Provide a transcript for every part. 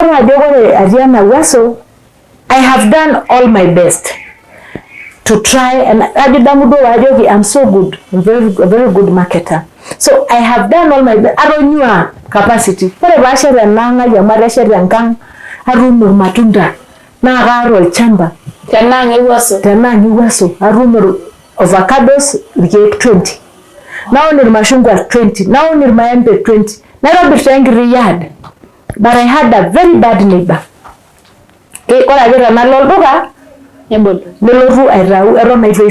Ore ajo ore atii ena wuaso I have done all my best to try and ajo damu duo ajoki I'm so good, I'm very, a very good marketer. So I have done all my best, atonyua capacity. Ore paashet enaang ai amu atesheta enkang atuuno irmatunda naa kaata olchamba Tenaang ewuaso. tenaang ewuaso atuuno avocados irkeek 20 naun irmashungwa 20 naun irmaembe 20 naitobir taa enkiti yard but I had a very bad neighbor. Ore ake tenalo olduka Nebol. Nelotu aitau eton eitu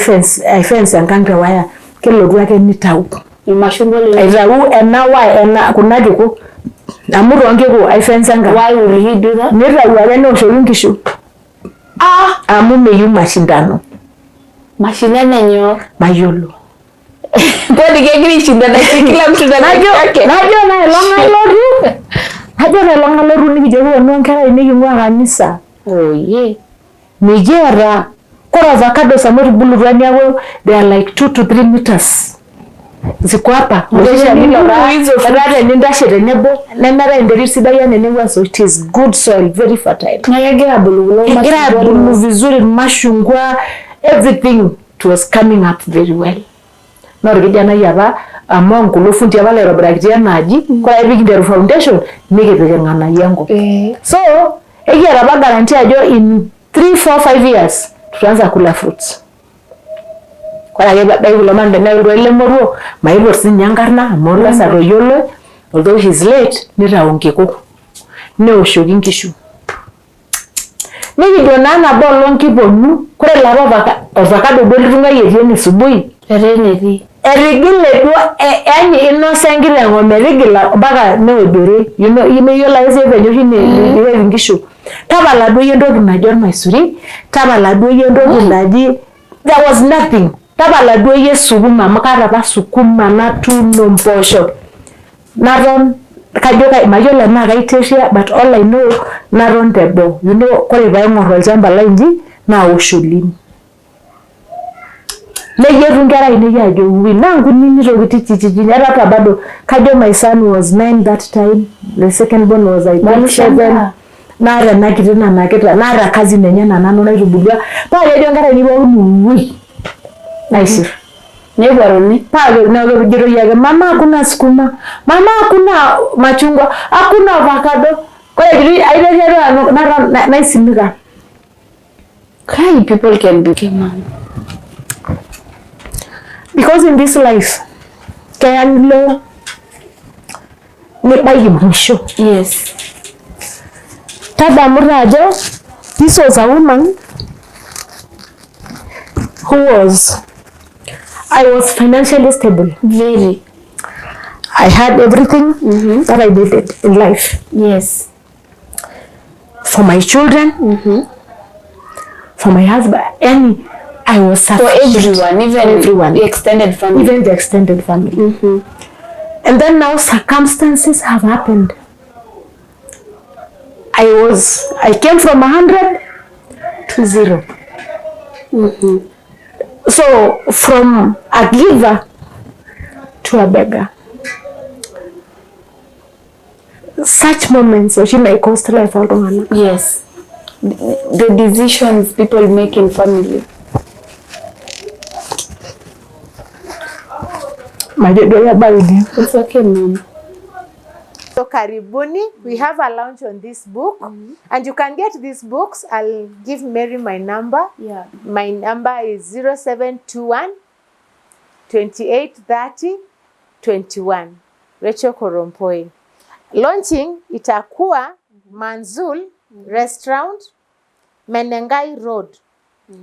aifence enkang te waya kelotu ake nitau Irmashungwa lino. Aitau ena waya ena kuna kiku amu toonkiku aifensa enkang. Why will he do that? Nitau ake neoshoki inkishu. Ah! Amu meyieu mashindano. Mashindano nyoo? Mayiolo. Kwani kegira aishindana kila mtu na Najo yake? Najo naelong alotu najo naelong alotu nikijo kiponu onkera ainei king'ua kanisa. Oh yeah. Mikiata kore avocados amu etubulutua niaku they are like 2 to 3 meters ziko hapa oloshi shani lotaa etaa tenintashe tenebo nemeetae enterit sidai enaa enewuaso it is good soil very fertile. Naa kegira abulu kulo Egira mashungwa abulu vizuri irmashungwa everything it was coming up very well. Naa orkijanai apa among kulo fundi apa laitobirakitia ena aji ore ake pikinteru foundation nikipik irng'anayio enkop. So ekiata apa guarantee ajo in 3 4 5 years tutaanza kula fruits. Ore ake peebaiki kulo matunda neeku iltung'anak lemoruo maipot sininye enkarna amu oltasat oyioloi although he is late nitau nkiku neoshoki inkishu. Nikijo naa nabo olong kiponu kore ilapa ovakado duo litung'uayie tiang asubuhi Etaa enetii. Etigile duo yaani inosa enkiteng ometigila mpaka neojori you know miyiolo ake siyie venye oshi nirep inkishu. Tapala duo iyie entoki naji ormaisuri, tapala duo iyie entoki naji there was nothing. Tapala duo iyie sukuma amu kaata apa sukuma natuuno mpoosho naton kajo mayiolo enaa kaiteria but all I know naton teboo you know ore paing'or olchamba lai inji naosh olin. Neyietu inkera ainei ajo wui naa nkunini tokitin chichichi etaa bado kajo my son was 9 that time the second born was I think 7 naata ena kiti nanakita naata cousin enye naa nanu naitubulua paa kejo inkera ainei pookin wui naisir. Neiguaruni. Paa kejitoi ake mama hakuna sukuma mama hakuna machungwa hakuna avocado ore ejitoi aiteria duo nanu naton naisimika. Kai people can be mama. Because in this life keya nilo nibaiki mwisho. Yes. Tadamu taa ajo this was a woman who was I was financially stable. Very. I had everything that I needed in life. Yes. For my children, for my husband, yani I was For sufficient. everyone, even everyone. the extended family. Even the extended family. And then now circumstances have happened. I came from 100 to 0. So from a giver to a beggar. Such moments oshi may cost life oltung'anak. Yes. The decisions people make in family. Majo duo kebau ine. It's okay, ma'am. So karibuni, we have a launch on this book. And you can get these books. I'll give Mary my number. My number is 0721 28 30 21. Rachel Korompoi. Launching itakuwa Manzul Restaurant, Menengai Road,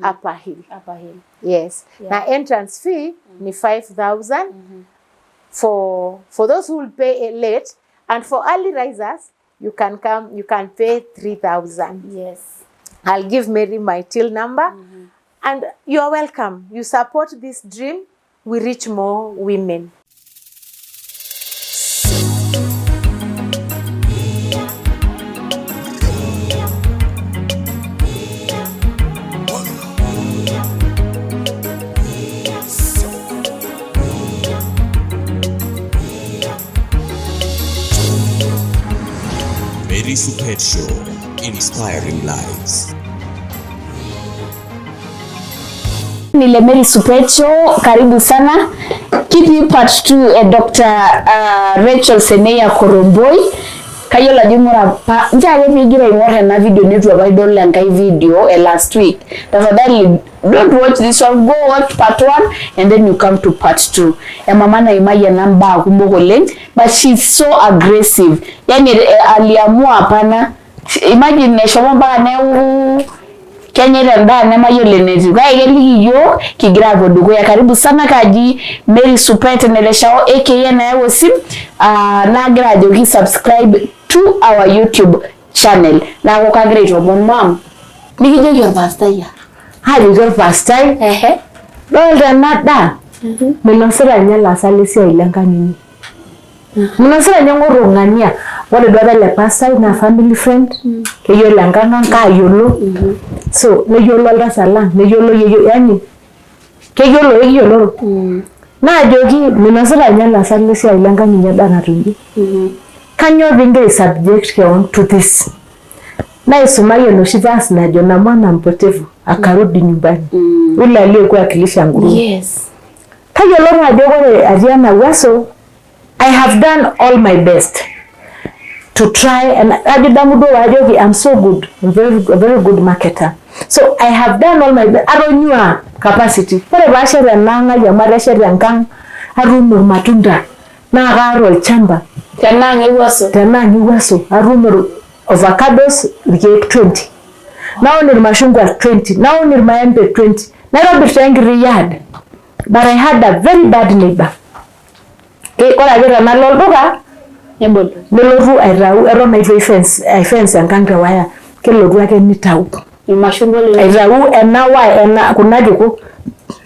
Upper Hill. Upper Hill. Yes. Na entrance fee ni 5,000 for those who will pay late, and for early risers you can come, you can pay 3,000. Yes. I'll give Mary my till number. And you are welcome. You support this dream, we reach more women. Mary Supreme. Supet Show, inspiring lives. Ni Lemeri Supet Show, karibu sana. Kitii part 2 e Dr. Rachel Seneya Koromboi. Kayiolo ajo ing'ura apa, nchoo ake piigira aing'or ena video neitu apa idol enkae video e last week. Tafadhali don't watch this one, go watch part 1 and then you come to part 2. Emama naimayie ena mbaa kumok oleng but she's so aggressive. Yani aliamua hapana. Imagine eshomo mpaka neeku kenyaita endaa nemayiolo enetiu kake keliki iyiook kigira apuo dukuya. Karibu sana kaji Mary Supet Neleshao aka enayau osim naagira ajoki subscribe to our YouTube channel. Neeku kagira aitoomon maam nikijoki orpastai Ajoki orpastai ehe dolta ena daa minosita ninye ilaasak lesiai lenkang inyi minosita ninye ng'oto ng'ania ore duo apa ele pastai naa family friend keyiolo enkang ang kaayiolo so neyiolo oltasat lang neyiolo yeyio yani keyiolo ekiyioloro naajoki minosita ninye ilaasak lesiai lenkang inyi endaa natiu inji kanyoo piingira ai subject kewon to this naisumaki enoshi verse najo na mwana mpotevu akarudi nyumbani ule aliyekuwa akilisha nguruwe Yes. tayiolo naa ajo ore atii ena wuaso I have done all my best to try and ajo damu duo ajoki I'm so good I'm very, a very good marketer so I have done all my best atonyua capacity ore paashet ena ang ai amu atesheta enkang atuuno irmatunda naa kaata olchamba Tenaa ng'ewuaso. tenaa ngiwuaso atuuno avocados irkeek 20 naun irmashungwa 20 naun irmaembe 20 naitobir taa enkiti yard but I had a very bad neighbor ore ake tenalo olduka Nebol. nelotu aitau eton eitu aifence enkang te waya kelotu ake nitau Irmashungwa lino. aitau ena waya ena kuna kiku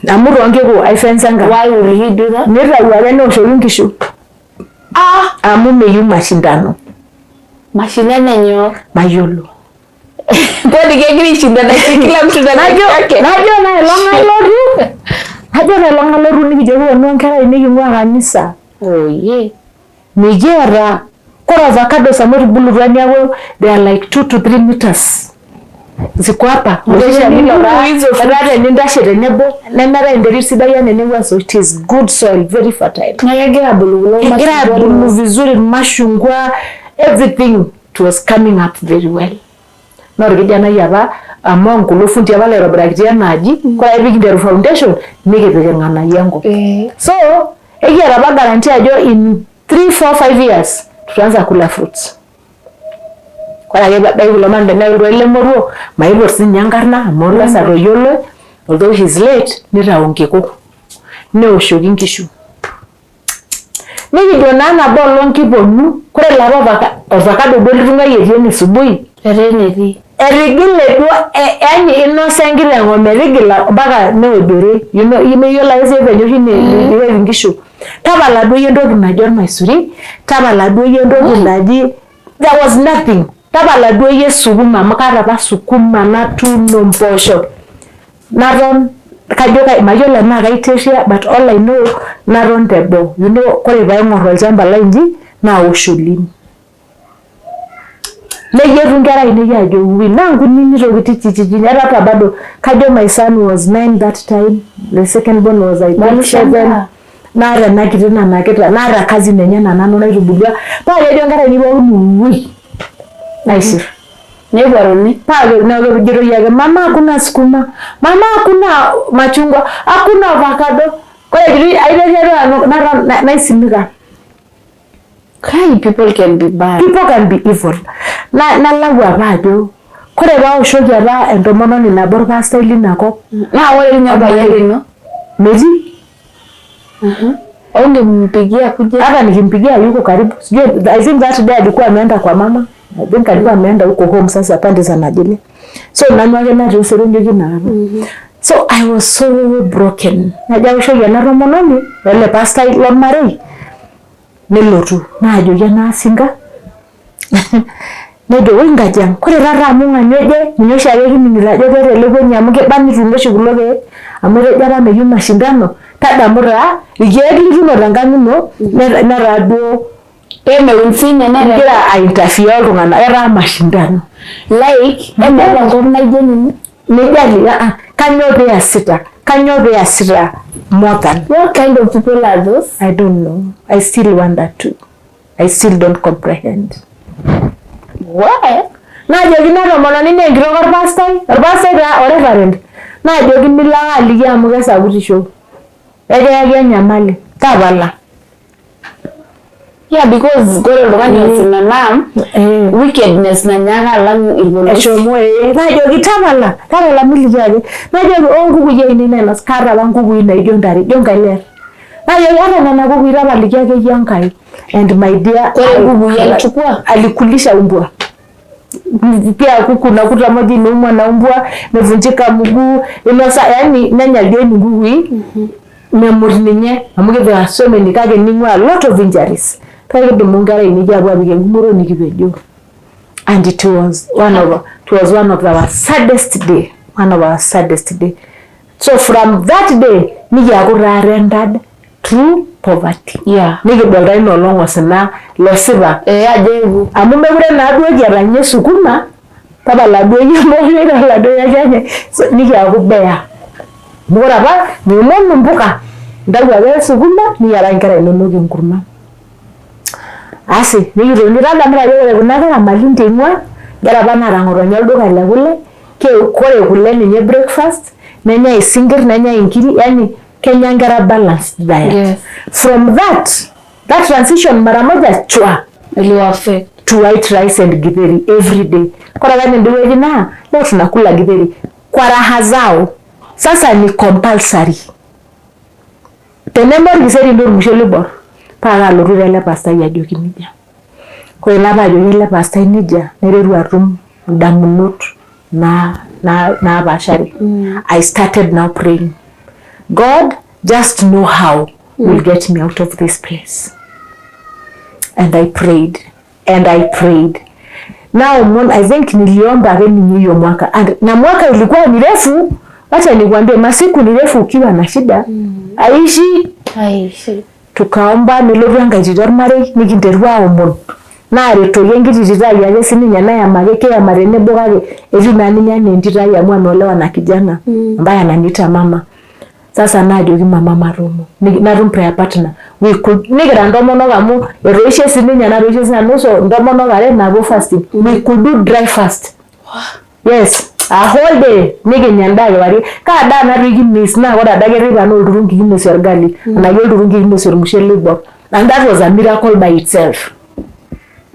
amu toonkiku aifensa enkang Why will he do that? nitau ake neoshoki inkishu Ah, amu meyieu mashindano mashindano nyoo? mayiolo Kwani kegira aishindana kila mtu na najo yake. najo naelong alotu najo naelong alotu nikijo kiponu onkera ainei king'ua kanisa Oh yeah. mikiata kore avocados amu etubulutua niaku they are like 2 to 3 meters ziko hapa Loshi shani lotaa hizo fruits. etaa tenintashe tenebo nemeetae enterit sidai enaa enewuaso it is good soil very fertile Na kegira abulu kulo egira mashungwa abulu vizuri mashungwa everything it was coming up very well naa orkijanai apa among kulo fundi apa laitobirakitia ena aji ore ake pikinteru foundation nikipik irng'anayio enkop Eh. so ekiata apa guarantee ajo in 3 4 5 years tutaanza kula fruits ore ake peebaiki kulo matunda neeku iltung'anak lemoruo maipot sininye enkarna amu oltasat oyioloi although he's late nitau nkiku neoshoki inkishu nikijo naa nabo olong kiponu kore ilapa avocado duo litung'uayie etii ene subuhi Etaa enetii. etigile duo yani inosa enkiteng ometigila mpaka neojore you know meyiolo ake siyie venye oshi nireu inkishu tapala duo iyie entoki naji ormaisuri tapala duo iyie entoki naji there was nothing tapala duo iyie sukuma amu kaata apa sukuma natuuno mpoosho naton kajo mayiolo enaa kaiteria but all I know naton teboo you know kore paing'or olchamba lai inji naosh olin neyietu inkera ainei ajo ui naa nkunini tokitin chichichi etaa bado kajo my son was 9 that time the second born was I think 7 naata ena kiti nanakita naata cousin enye naa nanu naitubulua paa kejo inkera ainei pookin ui naisir Neparuni. paa neeku kejitoi ake mama hakuna sukuma mama hakuna machungwa hakuna avocado kore ejitoi aiteria duo nanu naton naisimika Kai people can be bad. people can be evil na nalau apa ajo kore paoshoki apa entomononi nabo orpastai lina kop Naa ore ninye orpayian lino metii ungempigia kuja hata nikimpigia yuko karibu sijui I think that day alikuwa ameenda kwa mama I think alikuwa ameenda huko home sasa pande za Najili so nanu ake natii oserenjeki inakata so I was so broken najo aoshoki ena tomononi ele pastai lormarei nelotu naajoki enaasinka nejo woi nkaji ang kore taata amu ng'ania eje ninye oshiake kining'ito ajo keeta ele kuoni amu keiba nituuno oshi kulo keek amu etejo apa meyieu mashindano tadamu taa irkeek lituuno tenkang ino netaa duo Pemeun sinye nere. Igira ainterfere oltung'anak, etaa mashindano. Like emeeta enkop naijo ninye. Mijali, kanyoo piasita, kanyoo piasita more than. What kind of people are those? I don't know. I still wonder too. I still don't comprehend. Why? Naajoki ina tomononi naa enkitok orpastai, orpastai taa o reverend. Naajoki milo ake aliki amu kesakutisho. Ekiyaki enyamali. Tapala. Yeah, because ore oltung'ani osina naa wickedness nanyaaka alang irpolosio. Eshomo ee. Naajoki tapala, tapala miliki ake. Najoki oo nkukui ainei nainos, kaata apa nkukui naijo ntare, ijo nkailep. Najoki ata nena kukui tapaliki akeyie Enkai. And my dear, Kore nkukui alichukua? Alikulisha umbwa. Pia kuku nakuta moja imeumwa na umbwa, imevunjika mguu, inosa yani nenya ildiein inkukui. Memut ninye amu there are so many kake ning'ua a lot of injuries. Kake kidumu inkera ainei apuo apik engumoto nikipejo. And it was one of our saddest day, one of our saddest day. So from that day nikiaku taa rendered to poverty. Nikidol taa ina olong osina losipa. Eh, ajo eewuo. Amu mekure naa duo kiata ninye sukuma, tapala duo iyie emooshoi, tapala duo iyie irnyanya, so nikiaku bare. Amu ore apa miomonu impuka, intayu ake sukuma niyiaraki inkera inonok enkurma. Asi nikitoni tadamu taa ajo ore kuna kera Malindi eing'ua, nkera apa naata ng'otonye olduka le kule, ore kule ninye breakfast, nenyai isinkirr, nenyai inkiri, yani kenya nkera balanced diet. From that transition mara moja chwa Iliwa affect. To white rice and githeri every day. Kore apa tenewueji naa leo tunakula githeri kwa raha zao. Sasa ni compulsory. Teneme orkiseri ndio ormushele oibor paa kalotu taa ele pastai ajoki nejia. Ore naa paajoki ele pastai nejia naiteru atum indamunot napaashari. I started now praying. God, just know how will get me out of this place. And I prayed and I prayed. Now I think niliomba ake ninye hiyo mwaka. And, na mwaka ilikuwa ni refu, wacha nikwambie masiku ni refu ukiwa na shida. Aishi. Aishi. Tukaomba nelotu enkai tito ormarei nikinteru aomon. Naaretoki enkiti tito ai ake sininye nayamaki kiyama tenebo kake etiu naa ninye anaa entito ai amu ameolewa na kijana ambaye ananiita mama. Sasa naajoki mama matomo. Natum prayer partner. We could nikira intomonok amu etoishe sininye natoishe sinanu so intomonok are naapuo fasting. We could do dry fast. Yes, a whole day nikinya endaa kewarie. Kaa daa natii kimis naa ore adake teipa naa olturungi kinosie orgali anake olturungi kinosie ormushele oibor. And that was a miracle by itself.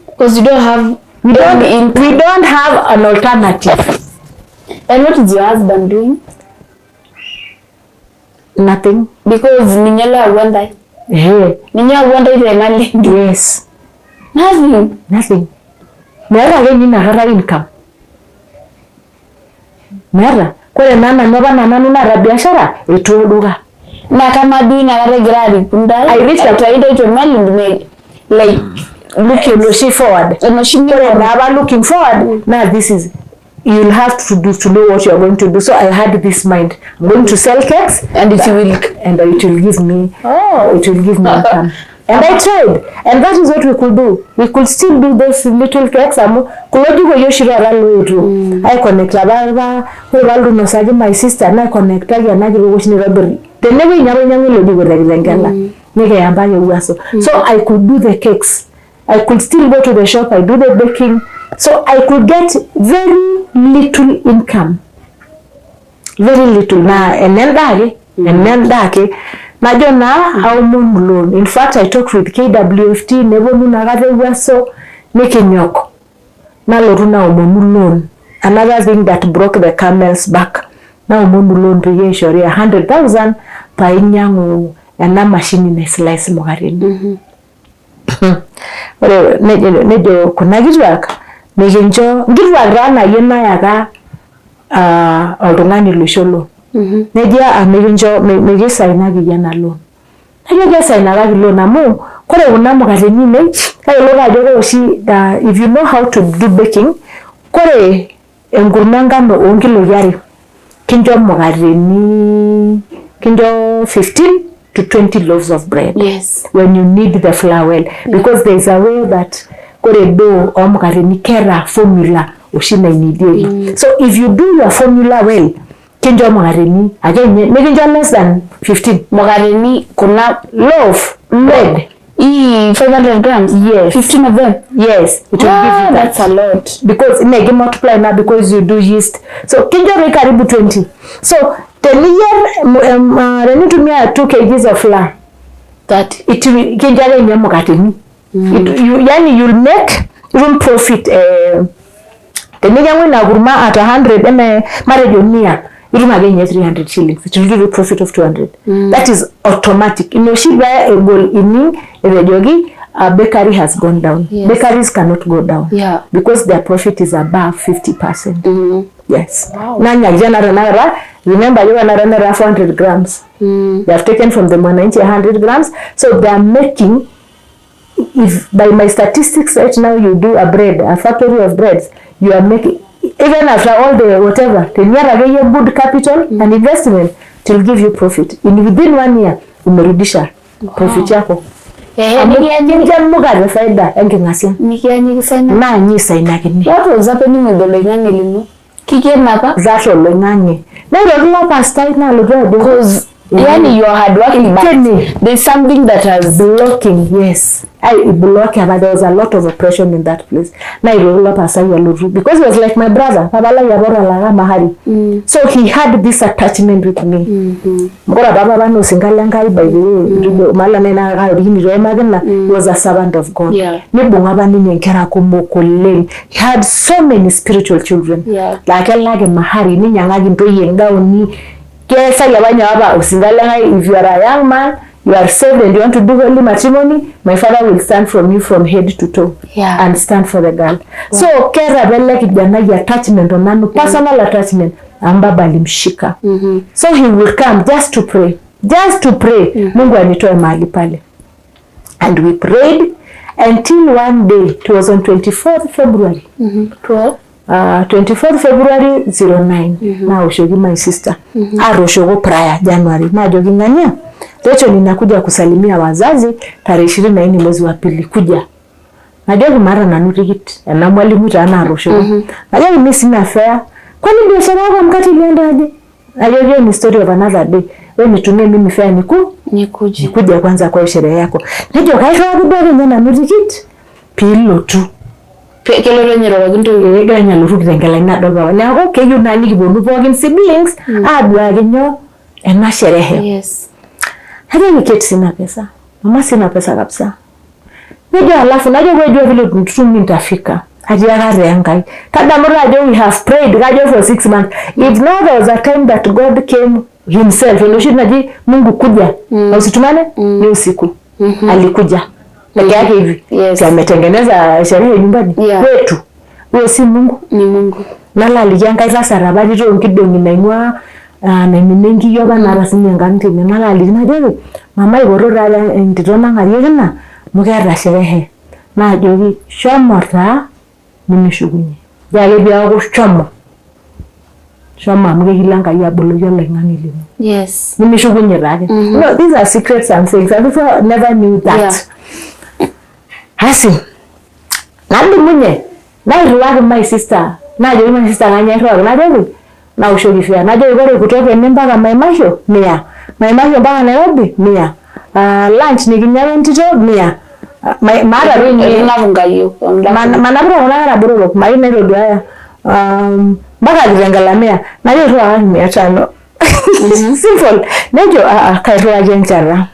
Because you don't have We don't have an alternative. And what is your husband doing? Nothing. Because ninye loyawua ntae. Eh, Ninye oyawua ntae te Malindi. Yes. Nothing. Nothing. Meeta ake ninye inakata income. Meeta. Kore naa nanu apa naa nanu naata biashara etii olduka. Na kama duo inakata egira ariku ntae. I reached a- Aitayu te Malindi like looking enoshi forward. Enoshi Ore naa apa looking forward, now this is you'll have to do to know what you are going to do. So I had this mind. I'm going to sell cakes And it will and it will give me income. And I tried. And that is what we could do. We could still do those little cakes amu kulo jikoi oshi taata loetuo. Ai connect apa apa ore paalotu ainosaki my sister nai connectaki ena kitok oshi naitobir tenewueji ninye apa ainyang'ua ilo jiko te Kitengela. Nikiya mpaka Ewuaso. So I could do the cakes. I could still go to the shop, I do the baking. So I could get very little income. Very little. Na enendaa ake, enendaa ake. Najo naa aomonu loan. In fact, I talked with KWFT, neponu inakata Ewuaso, nikinyok. Nalotu naomonu loan. Another thing that broke the camel's back. Naomonu loan peyie aishori 100,000 painyang'u ena mashini nai slice mukateni. Ore nejo kuna kituak mikincho nkituak taa nayie nayaka oltung'ani loisho loan. Nejo mikincho mikisainaki iyie ena loan. Najo kesainakaki loan amu kore kuna mukateni ainei kayiolo ajo ore oshi if you know how to do baking, kore enkurma enkano oonkiloi 2 kincho mukateni kincho 15. to 20 loaves of bread. Yes. When you knead the flour well, because there is a way that kore dough omukateni keeta formula oshi nainidieki. So if you do your formula well, kincho mukateni ake ninye mikincho less than 15 Mukateni kuna loaf bread. Hii 500 grams? Yes. 15 of them? Yes, it will give you that. That's a lot. Because ine multiply now because you do yeast. So kincho doi karibu 20. So teniyier tenintumia 2 kgs of flour, 30. it will kincho ake ninye mukateni. Yani you'll make room profit. Teninyangu ina kurma at 100 eme matejo 100, itum ake ninye 300 shillings. It will give you profit of 200. That is automatic. Ina oshi pee egol ining etejoki a bakery has gone down. Yes. Bakeries cannot go down. Yeah. Because their profit is above 50%. Yes. Wow. Nanyakia na tenakata, remember ajo ore nera 400 grams. They have taken from the mwananchi 100 grams. So they are making, if by my statistics right now you do a bread, a factory of breads, you are making, even after all the whatever, teniata akeyie good capital and investment, it will give you profit. In within 1 year, umerudisha profit yako. Eh, Nikianya mukate faida enking'asia. Nikianyiki saina. Naa nyi sainakini. What was happening with oloing'ang'e lino? Kikena apa? That oloing'ang'e. Nairoki ilo pastai nalotu ajo. Because yani you are hardworking, but Kene. there's something that has blocking, yes. I block but there was a lot of oppression in that place. Nairoki ilo pastai alotu because he was like my brother. Papa lai apa otalaka mahali. So he had this attachment with me. Ore apa papa naa osinka le Nkai by the way. Mala naa ina kaorikini toimakina. He was a servant of God. Yeah. Nibung'a apa ninye nkera kumok oleng. He had so many spiritual children. Yeah. Laa kelak mahari ninyang'aki ntoyie ngauni. Keesaki apa ninye apa osinka le Nkai, if you are a young man, you are saved and you want to do holy matrimony, my father will stand from you from head to toe. Yeah. And stand for the girl. Wow. So keeta apa ele kijanai attachment onanu, personal attachment, amu baba alimshika. So he will come just to pray. Just to pray. Mungu anitoe mahali pale. And we prayed until one day, it was on 24th February. 24th February 09. Naoshoki my sister. Atoshoko prior January. Najoki ng'ania, Rachel ninakuja kusalimia wazazi tarehe 24 mwezi wa pili kuja. Najoki maata nanu tikit ena mwalimu taa naatoshoko. Najoki mimi sina fare. Kwani biashara yako mkate ilienda aje? Najoki hiyo ni story of another day. Wewe nitumie mimi fare niku Nikuje. Nikuje kwanza kwa sherehe yako. Nejo kairriwaki duo ake ninye nanu tikit piilotu. Kelotu ninye airoroki ntoiwuo. Egira ninye alotu kitengela ina ado papa. Neeku keyieu naa nikiponu pookin siblings aaduaki nyoo ena sherehe. Yes. Najoki Kate sina pesa. Mama sina pesa kabisa. Nejo alafu najo wejua vile mtumi nitafika. Atiaka taa Enkai. Tadamu taa ajo we have prayed kajo for 6 months. If now there was a time that God came himself, enoshi naji Mungu kuja. Na usitumane ni usiku. Alikuja. Peke yake hivi. Yes. Si ametengeneza sherehe nyumbani Yeah. kwetu. Huyo si Mungu. Ni Mungu. Nalo aliki Enkai tasara apa tito nkidong'i naing'ua naimina enkiyio apa naata sinye enkang' tine. Nalo aliki najoki mama aipoto taata entito nang'arieki ina amu keeta sherehe. Naajoki shomo taa nimishukunye. Ore ake peeku shomo. Shomo amu kekilo Enkai aboloki oloing'ang'e lino. Yes. Nimishukunye taake. No, these are secrets and things. And people never knew that. Yeah. Asi, nadumunye nairriwaki my sister. Najoki my sister kanyoo airriwaki, najoki naoshoki fare. Najoki ore kutoka ene mpaka Maimasho mia, Maimasho mpaka Nairobi mia, lunch nikinya wentito mia. Maata doi ninye. Etu inapu nkayiok. Manapita kuna kera botorok, mayieu naitoduaya. Mpaka Kitengela mia, najoki irriwakaki 500. Simple. Nejo kairriwaki enchata.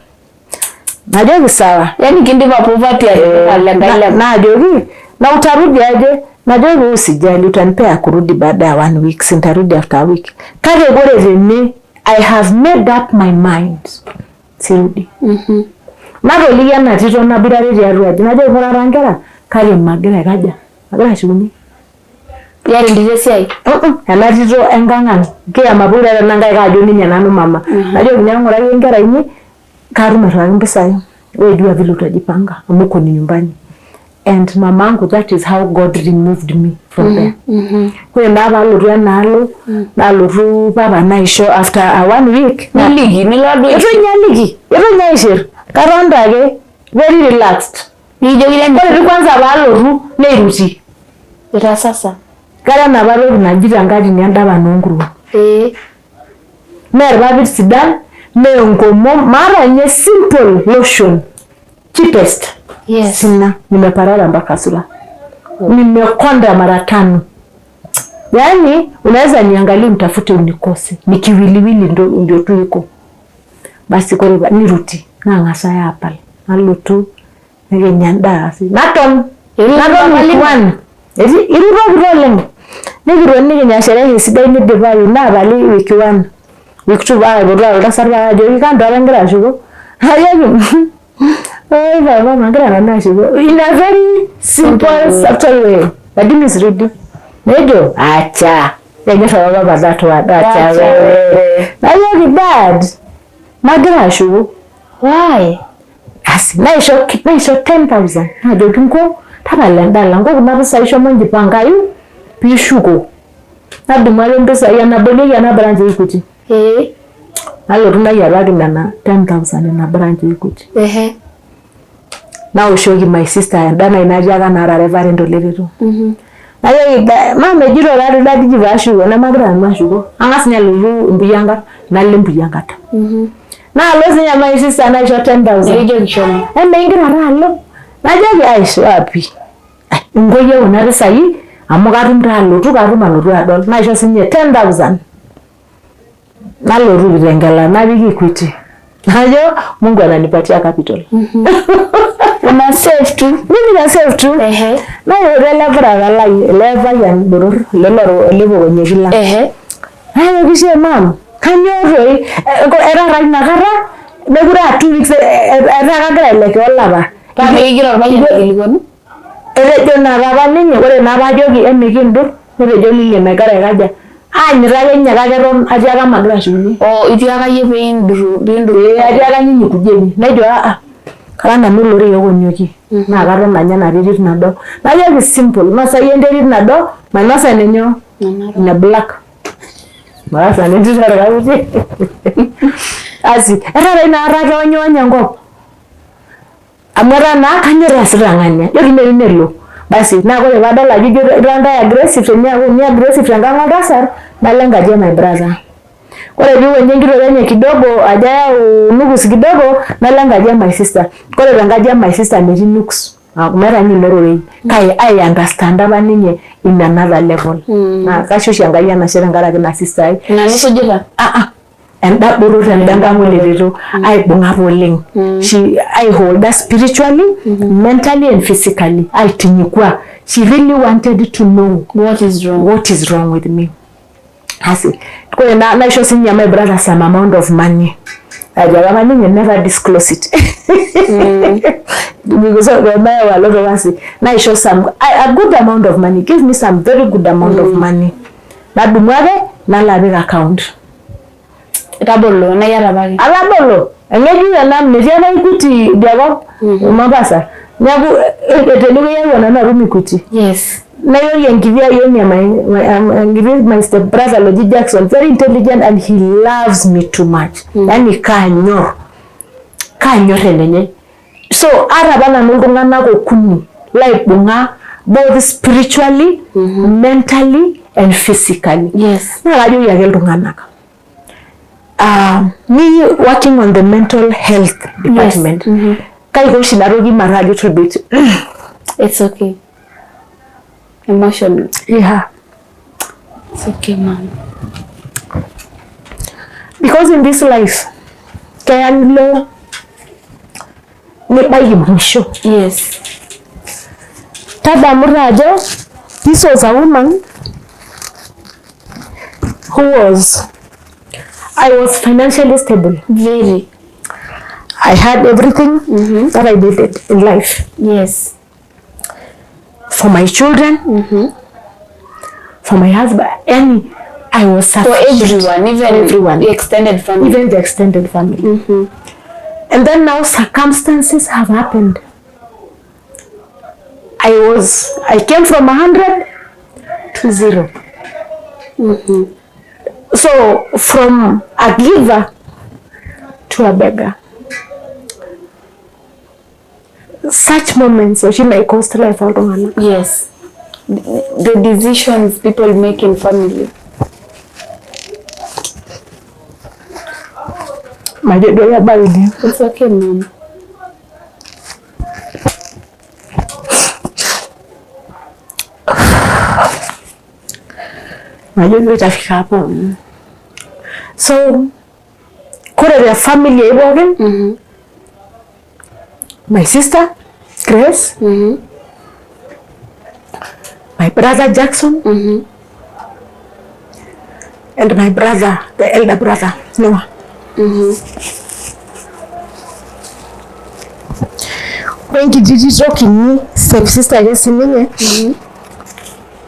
Najoki sawa. Yani kindipa poverty atipika lenkai level. Najoki na utarudi aje? Najoki usijali utanipea kurudi baada ya 1 week, sintarudi after a week. Kake ore tene I have made up my mind. Sirudi. Natoliki ena tito naboitare tiatua aji. Najoki ore ara nkera kake magira aikaja. Magira ashukunye. Iyata entito esiai? Ena tito enkang' ang'. Kiyama pokira tena nkae kaajo ninye nanu mama. Najoki ninye ng'uraki nkera inyi katum airriwaki mpisai. Wewe jua vile utajipanga amu uko ni nyumbani. And mamangu, that is how God removed me from there. Ore naa paalotu enaalo, nalotu papa naisho after a one week. Niliki nilo duo. Itu ninye aliki, itu ninye aishir. Katonta ake very relaxed. Nikijoki Ore dii kwanza paalotu neiruti. Itaasasa. Kara enapa toki naji tenkatini endapa noonkuruon. Ee. Mee irpapit sidan, mee enkomom, maata ninye simple lotion cheapest. Yes. Sina, nimeparara mpaka sura. Nimekonda mara tano. Yaani unaweza niangalie mtafute unikose. Ni kiwiliwili ndio tu iko. Basi kore niruti nang'asa apal. Nalotu nikinya endaa asi. Naton. Naton week one. Eti irutokito oleng. Nikitoni nikinya sherehe sidai nidipayu naapali week one. Week two paa aipotu oltasat paa ajoki kando apa ingira ashuko. Najoki oi papa magira nanu ashuko. In a very simple subtle way. Lakini isirudi. Nejo acha. Enyor apa papa that word acha wewe. Najoki dad magira ashuko. Why? Asi naisho 10,000. Najoki nko tapala endala nko kuna pisai shomo njipangayu piishuko. Nadumu ake mpisai enabolieki ena branch e Equity. Ee. Nalotu nayiataki nena 10,000 ina branch e Equity. Ehe. Naoshoki my sister enda nai natiaka naara reverend ole Leto. Najoki mama ejito taatoi daddy ji paashuko nemagira nanu ashuko. Ang'as ninye alotu Empuyiankat nalo Empuyiankat. Naalo sininye my sister naisho 10,000. Nikijoki shomo. Emaa ingira taa alo? Najoki aish wapi. Inko yie kuna pisai amu katum taa alotu katum alotu adol. Naisho sininye 10,000. Nalotu Kitengela napik Equity. Najo Mungu ananipatia capital. Una save tu. Mimi na save tu. Ehe. Nairoro ele brother lai, ele payian botor, ele loripokonyeki lang. Ehe. Najoki shee mam, kanyoo toi etaa ina kata mekure aa 2 weeks etaa kagira ailekea olapa. Paa mikigira orpayian aikilikuanu? Etejo naa apa ninye ore naa paajoki emikindur netejo ninye megira aikaja aanyita ake ninye kake eton atiaka magira ashukunye. Oo itiaka iyie piinduru piinduru. Ee atiaka nyinyi kujeni nejo aa kara nanu olorei okonyokie naa katon anya ena terit nado. Najoki simple nosa iyie enterit nado mainosa enenyoo ene black. Mainosa enentito orkaputi. Asi etaa taa inakata keonyoonyo enkop amu etaa naa kanyor easita ng'ania ijo dii nelo. Basi naa ore paadol ajo ijo ira ntae aggressive teniaku ninye aggressive tenkang oltasat nalo enkaji e my brother. Ore piiwuang'ie enkitok enye kidogo ajo ayau nukus kidogo nalo enkaji e my sister. Ore tenkaji e my sister metii nuks meeta ninye ilo rorei kake ai understand apa ninye in another level. Naa kaisho oshi Enkai enashe tenkaraki ina sister ai. Ina nisujita? Enda botor tenda nkang ole Tito aibung'a apa oleng. She aiholda spiritually, mentally and physically aitinyikua. She really wanted to know What is wrong? what is wrong with me. Asi kore naisho sininye my brother some amount of money. Atiaka apa ninye never disclose it. Because peemeyau a lot of asi naisho some a good amount of money. Give me some very good amount of money. Nadumu ake nalo apik account. Itabolo naa iyata apake. Atabolo eng'ejuk ena metii apa Equity idia kop Mombasa. Neeku tenikiyau nanu atum Equity. Yes. Nayoki enkiti ayioni e enkiti my step brother loji Jackson very intelligent and he loves me too much. Yaani kaanyor. Kaanyor enenye. So aata apa nanu iltung'anak okuni laibung'a both spiritually, mentally and physically. Yes. Naa kajoki ake iltung'anak me working on the mental health department. Kaiko oshi ina toki mataa a little bit It's okay. Emotional. Yeah. It's okay, mom. Because in this life keya nilo nibaiki mwisho. Yes. Tadamu taa ajo this was a woman who was I was financially stable. Very. I had everything that I needed in life. Yes. For my children, for my husband, and I was For sufficient. everyone, even everyone, the extended family. Even the extended family. And then now circumstances have happened. I came from 100 to 0. So from a giver to a beggar. Such moments oshi may cost life oltung'anak. Yes. The decisions people make in family. Majo duo ebau ine. It's okay, ma'am. Majo duo itafika hapo. So kore the family ai pookin, my sister Grace, my brother Jackson, and my brother, the elder brother, Noah. Ore enkiti tito kinyi step sister ake sininye,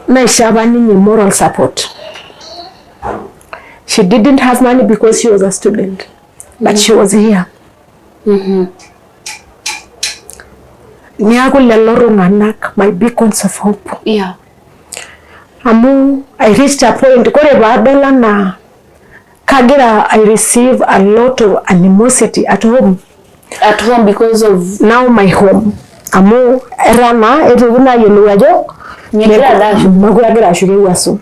naisho apa ninye moral support. She didn't have money because she was a student, but she was here. Niaku lelo tung'anak my beacons of hope. Yeah. Amu I reached a point kore paadol anaa kagira I receive a lot of animosity at home. At home because of now my home. Amu etaa naa etuki naa ayiolou ajo mekure agira ashuko ewuaso.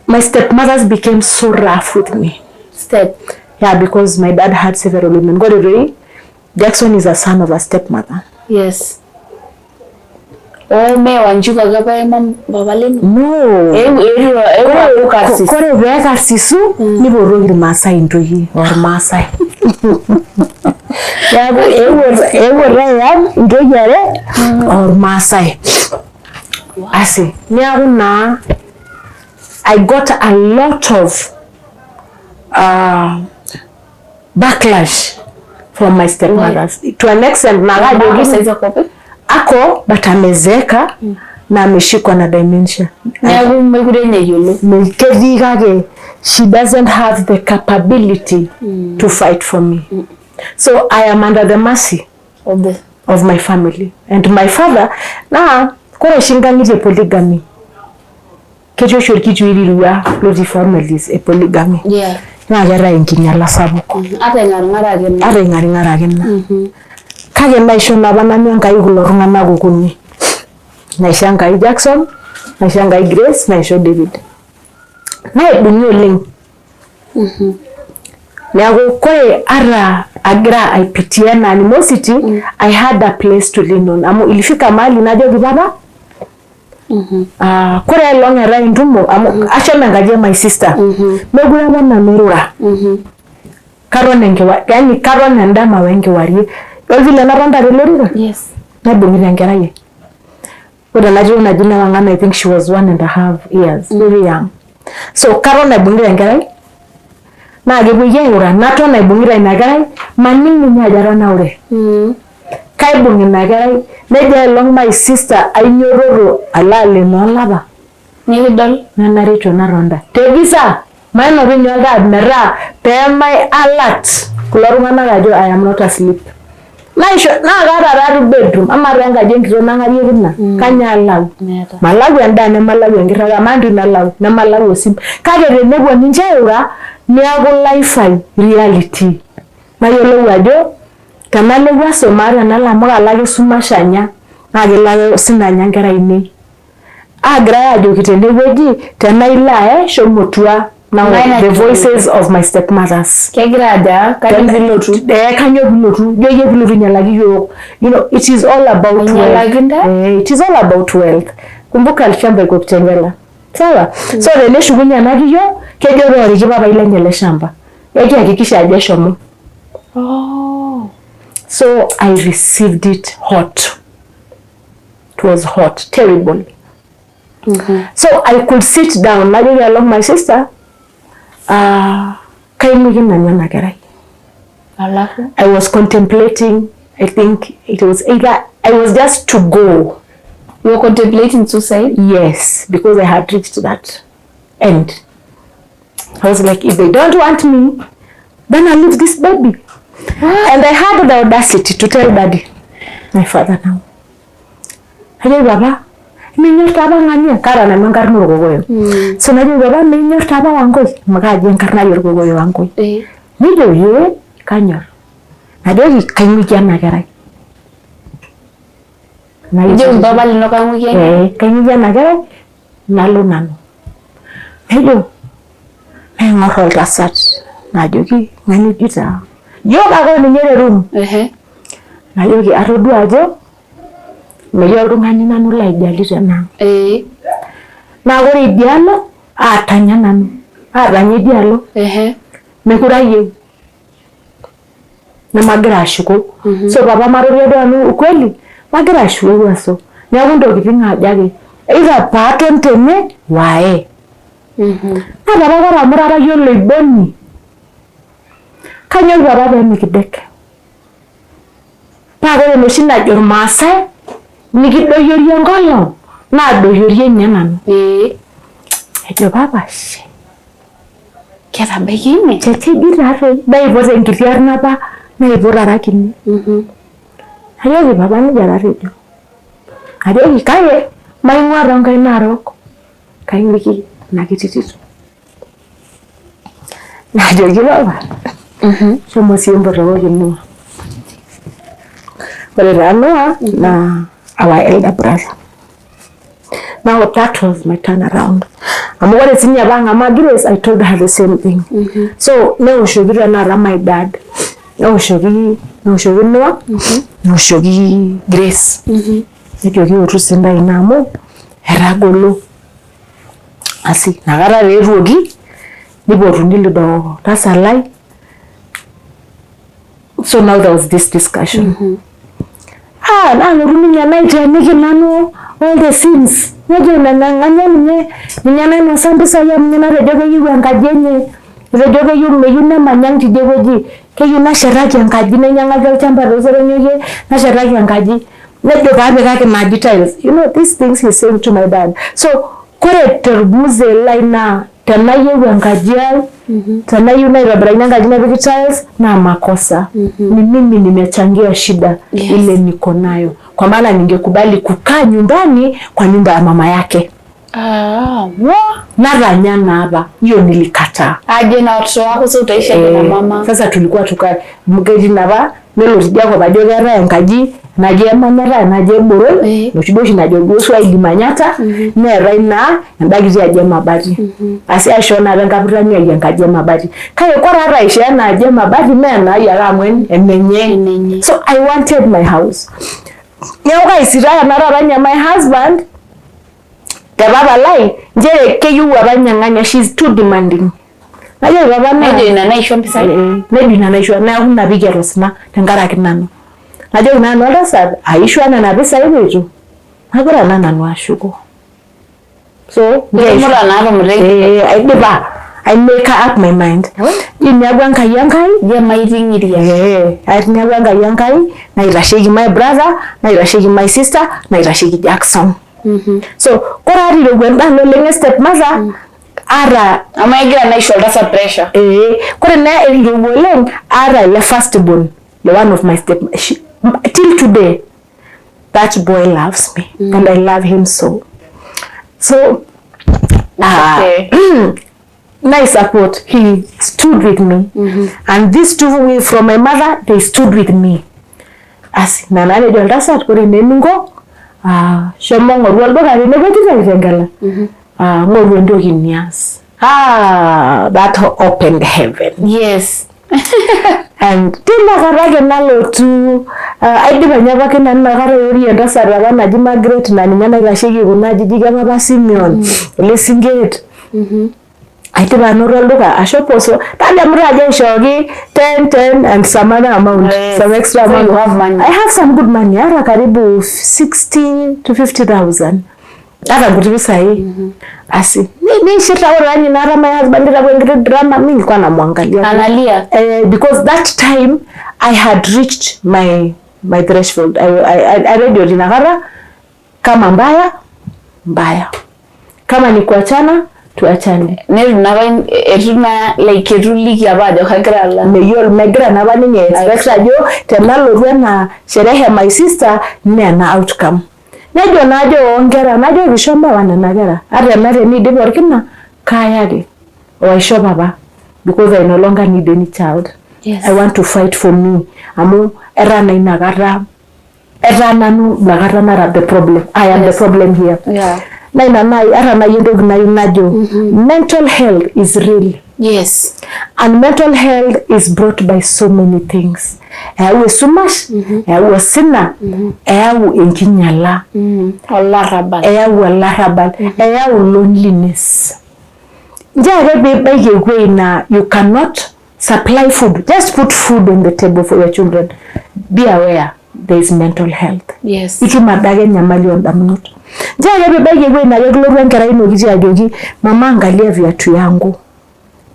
My stepmothers became so rough with me. Step. Yeah, because my dad had several women. Kore doi Jackson is a son of a stepmother. Yes. Oh, me Wanjuka apa emam baba lino? No. Kore pee karsisu nipotuoki irmaasai intoyie ormaasai. Neeku eewuo taa intoyie are ormaasai. Asi neeku naa I got a lot of backlash from my stepmothers. To an extent na kajoki ako but amezeeka na ameshikwa na dementia. Neeku mekure ninye eyiolo. Ketii kake she doesn't have the capability to fight for me. So I am under the mercy of my family. And my father, naa kore oshi nkang'itie polygamy. Ketii oshi orkituei lirua lotii families e polygamy. Yeah. Naa keetae enkinyala sapuk. Ata ing'aring'araki ina. Ata ing'aring'araki ina. Kake naisho napa nanu Enkai kulo tung'anak okuni. Naisho Enkai Jackson, naisho Enkai Grace, naisho David. Naibung'i oleng. Neeku kore ata agira aipitia ena animosity, I had a place to lean on. Amu ilifika mahali najoki papa, kore elong eetae entumo, amu ashomo enkaji e my sister. Mekure apa nanu airura. Katon enkewarie, yani katon endama wenkewarie. Idol vile natonta tele orika? Yes. Naibung'ita enkerai ai. Ore ena tito naji Newang'an, I think she was 1.5 years, very young. So katon aibung'ita enkerai, naa kepuoi airura, naton aibung'ita ina kerai, maning ninye ajo atanaure. Kaibung' ina kerai, nejo aelong my sister ainyototo alo alenoo olapa. Nikidol. Nena Rachel natonta. Tegiza, mainoto ninye oltaa metaa peemai alert kulo tung'anak ajo I am not asleep. Naisho naa kaata taa bedroom, amaa taa enkaji enkitok nang'arieki ina, kanyoo alau? Malau endaa nemalau enkirragata, amaa entoki nalau nemalau osim. Kake tenepuo ninche airura, neeku life ai reality. Nayiolou ajo tenalo ewuaso maata enalo amu kalo ake esumash anya naa kelo ake sinanya inkera ainei. Aagirai aajoki tenewueji tenaa ilo aye shomo tua. Now the voices of my stepmothers. Kegira aja kanyoo pilotu? Kanyoo pilotu? Ijo iyie pilotu ainyalaki iyiok. You know, it is all about wealth. It is all about wealth. Kumbuka shamba iko Kitengela. Sawa? So teneshukunye ena kiyo, kejo tooriki papai lenye ele shamba. Ekihakikisha ajo eshomo. Oh. So I received it hot. It was hot, terrible. So I could sit down, najoki along my sister, kaing'uiki nanu ena kerai. Alafu? I was contemplating, I think it was either, I was just to go. You were contemplating suicide? Yes, because I had reached that end. I was like, if they don't want me, then I'll leave this baby. And I had the audacity to tell daddy, my father now, Najoki papa, minyor taa apa ng'ania? Kaata nanu enkarna orkokoyo. So najoki papa, minyor taa apa Wangoi? Amu kaaji enkarna ai orkokoyo Wangoi. Nejo ee kanyor. Najoki kaing'uiki ena kerai. Ijoki mpapa lino kaing'uiki ena kerai? Kaing'uiki ena kerai nalo nanu. Nejo naing'or oltasat najoki ng'ania ijito aa? Ijo ake ninye te room. Najoki atodua ajo metii oltung'ani nanu laijali tenaang. Naa ore idialo aatanya nanu, aatanya idialo mekure ayieu nemagira ashuko. So papa matodua duo nanu ukweli magira ashuko wuaso. Neeku intokitin aja ake either paaton tene wae. Naa papa ore amu ira apa iyie oloiboni kainyoo papa pee mikidek? Paa ore enoshi najo irmaasai nikidoyiorie enkolong naadoyiorie ninye nanu. Ejo papa shee. Ketabaikia ine? Keji taatoi naipot enkiti arna apa naipot ara kini. Najoki papa nejia taa atejo. Ajoki kake maing'ua toonkaik narook kaing'uiki ina kiti tito. Najoki papa shomo siiyie mpotokoki Noah. Ore taa Noah naa our elder brother. Now that was my turn around. Amu ore sinye paang'amaa Grace, I told her the same thing. So neoshoki tenakata my dad. Neoshoki neoshoki Noah, neoshoki Grace. Nejoki ootu sii intae ina amu etagolo. Asi inakata taa eetuoki nipotuni lido tasat lai. So now there was this discussion. Ah, nalotu ninye naiteeniki nanu all the scenes. Nejo nena ng'ania ninye ninye nainosa mpisai amu ninye natejo keyieu enkaji enye. Etejo keyieu meyieu nemany ang tidie wueji. Keyieu nashetaki enkaji nainyang'aki olchamba tooserenyokie nashetaki enkaji. Nejo paapikaki ina aji tiles. You know these things he's saying to my dad. So kore tormuzee lai naa tenayieu enkaji ai tenayieu naitobirakini enkaji nepiki tiles naa makosa. Ni mimi nimechangia shida ile niko nayo. Kwa maana ningekubali kukaa nyumbani kwa nyumba ya mama yake. Ah, wa Natanya naa apa hiyo nilikataa. Aje na watoto wako sasa utaishi aje na mama? Sasa tulikuwa tukae ketii napa nelo tidia kop ajo keetae enkaji naji emanyata enaji eboroi enoshi duo oshi najo duo Swahili manyata neetae naa enda kiti aji emabati. Asi aishoo naa apa enkaputani ai enkaji emabati. Kake kore ata aishoo ena aji emabati mee enaai ake amu enenye. Enenye. So I wanted my house. Neeku kaisitaya naa taata ninye my husband te papa lai nchere keyieu apa ninye ng'ania she is too demanding. Najoki papa naa Nejo ina naisho mpisai. Nejo ina naisho neeku ina pikiata osina tenkaraki nanu. Najoki naa nanu oltasat aishua nena pisai peitu magira naa nanu ashuko. So Itumura naa tumutai. Aidipa I make up my mind. Ji neeku Enkai Enkai. Ijo emaiting'iria. Neeku Enkai Enkai naitasheki my brother naitasheki my sister naitasheki Jackson. So kore ata irowua endalo oleng e step mother ata Amu egira naa aisho oltasat pressure. Kore naa irowua oleng ata ele first born the one of my step she, till today that boy loves me and I love him so. So Okay. my support he stood with me and these two from my mother they stood with me. Asi nana nejo oltasat ore naa eninko shomo ng'oru olduka tenewueji te Kitengela ng'oru entoki nias. Ah, that opened heaven. Yes. And tina kata ake nalotu aidipa ninye apake nanu inakata airorie entasat apa naji Margaret naa ninye naitasheki kuna ajijik e papa Simeon ele Sinket. Aidipa anoto olduka ashu poso tadamu taa ajo aishooki 10 10 and some other amount. Yes. Some extra So amount. you have money. I have some good money. Ata karibu 60 to 50,000. Ata nkuti pisai. Asi nishirta ore taa ninye naata my husband nitakuwa enkiti drama mi nilikuwa namwangalia. Analia. Because that time I had reached my threshold. I radio tinakata kama mbaya mbaya. Kama ni kuachana tuachane. Neitu naa eitu naa like eitu iliki apa ajo kagira alo. Meyiolo megira naa apa ninye expect ajo tenalotu ena sherehe my sister naa ena outcome. Nejo najo oonkera, najoki shomo ewa nena kera, ata ena teneidip orkina kayaki oaisho papa because I no longer need any child. Yes. I want to fight for me amu etaa naa inakata etaa nanu inakata nara the problem. I am the problem here. Yeah. Naa ina nai ata nai entoki nayieu najo mental health is real. Yes. And mental health is brought by so many things. Eyau esumash, eyau osina, eyau enkinyala, Olarrabal. eyau olarrabal, eyau loneliness. Nchoo ake piibaiki ewuei naa you cannot supply food, just put food on the table for your children. Be aware there is mental health. Yes. Itum adake enyamali oondamunot. Nchoo ake piibaiki ewuei naa ekilotu enkerai ino kiti ajoki mama angalia viatu yangu.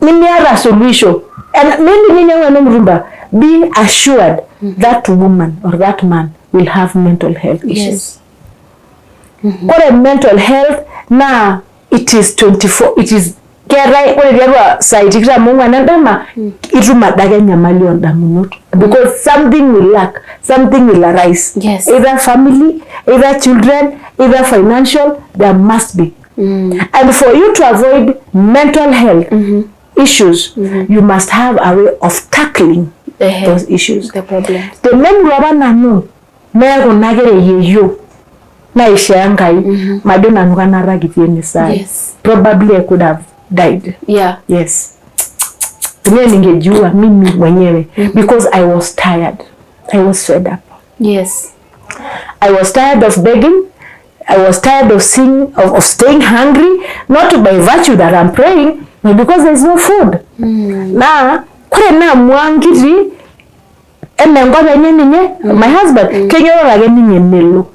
Nimiata suluhisho. And maybe ninyang'u ena mutumba. Be assured that woman or that man will have mental health issues. Yes. Ore mental health naa it is 24 it is keetae ore tiatua saai tikitam oong'uan endama itum adake enyamali oondamunot because something will lack something will arise Yes. either family either children either financial there must be and for you to avoid mental health issues you must have a way of tackling Ehe. those issues The problems. tenemurua apa nanu meye kuna kera eyeyio naishaa Enkai majo nanu kanata kitii ene saai Yes. probably I could have died Yeah. yes pengine ningejiua mimi mwenyewe because I was tired I was fed up Yes. I was tired of begging I was tired of seeing of staying hungry not by virtue that I'm praying but because there is no food naa kore naamua nkiti eme enkop enye ninye my husband kenyororo ake ninye nelo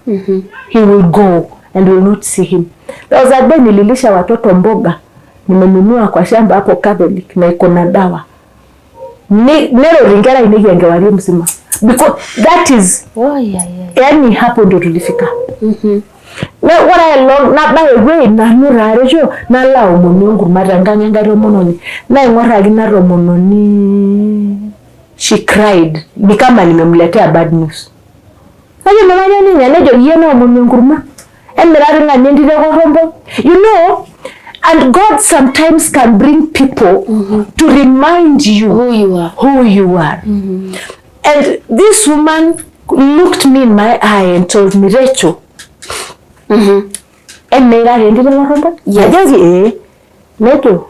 he will go and will not see him there was a day nililisha watoto mboga nimenunua kwa shamba hapo Catholic na iko na dawa nerori nkera ainei enkewarie mzima because that is Oh, yeah, yeah. yani hapo ndo tulifika na ore aelong nabaya ewuei nanu taareto nalo aomonu enkurma tenkang enkai tomononi naing'or ake ina tomononi she cried ni kama nimemletea bad news najo memajo ninye nejo iyie naomonu enkurma emirati ng'ania entito e Korombo you know and God sometimes can bring people to remind you Who you are. who you are. And this woman looked me in my eye and told me, Rachel, emirare entito e Korombo? Yes. Ajoki ee. Nejo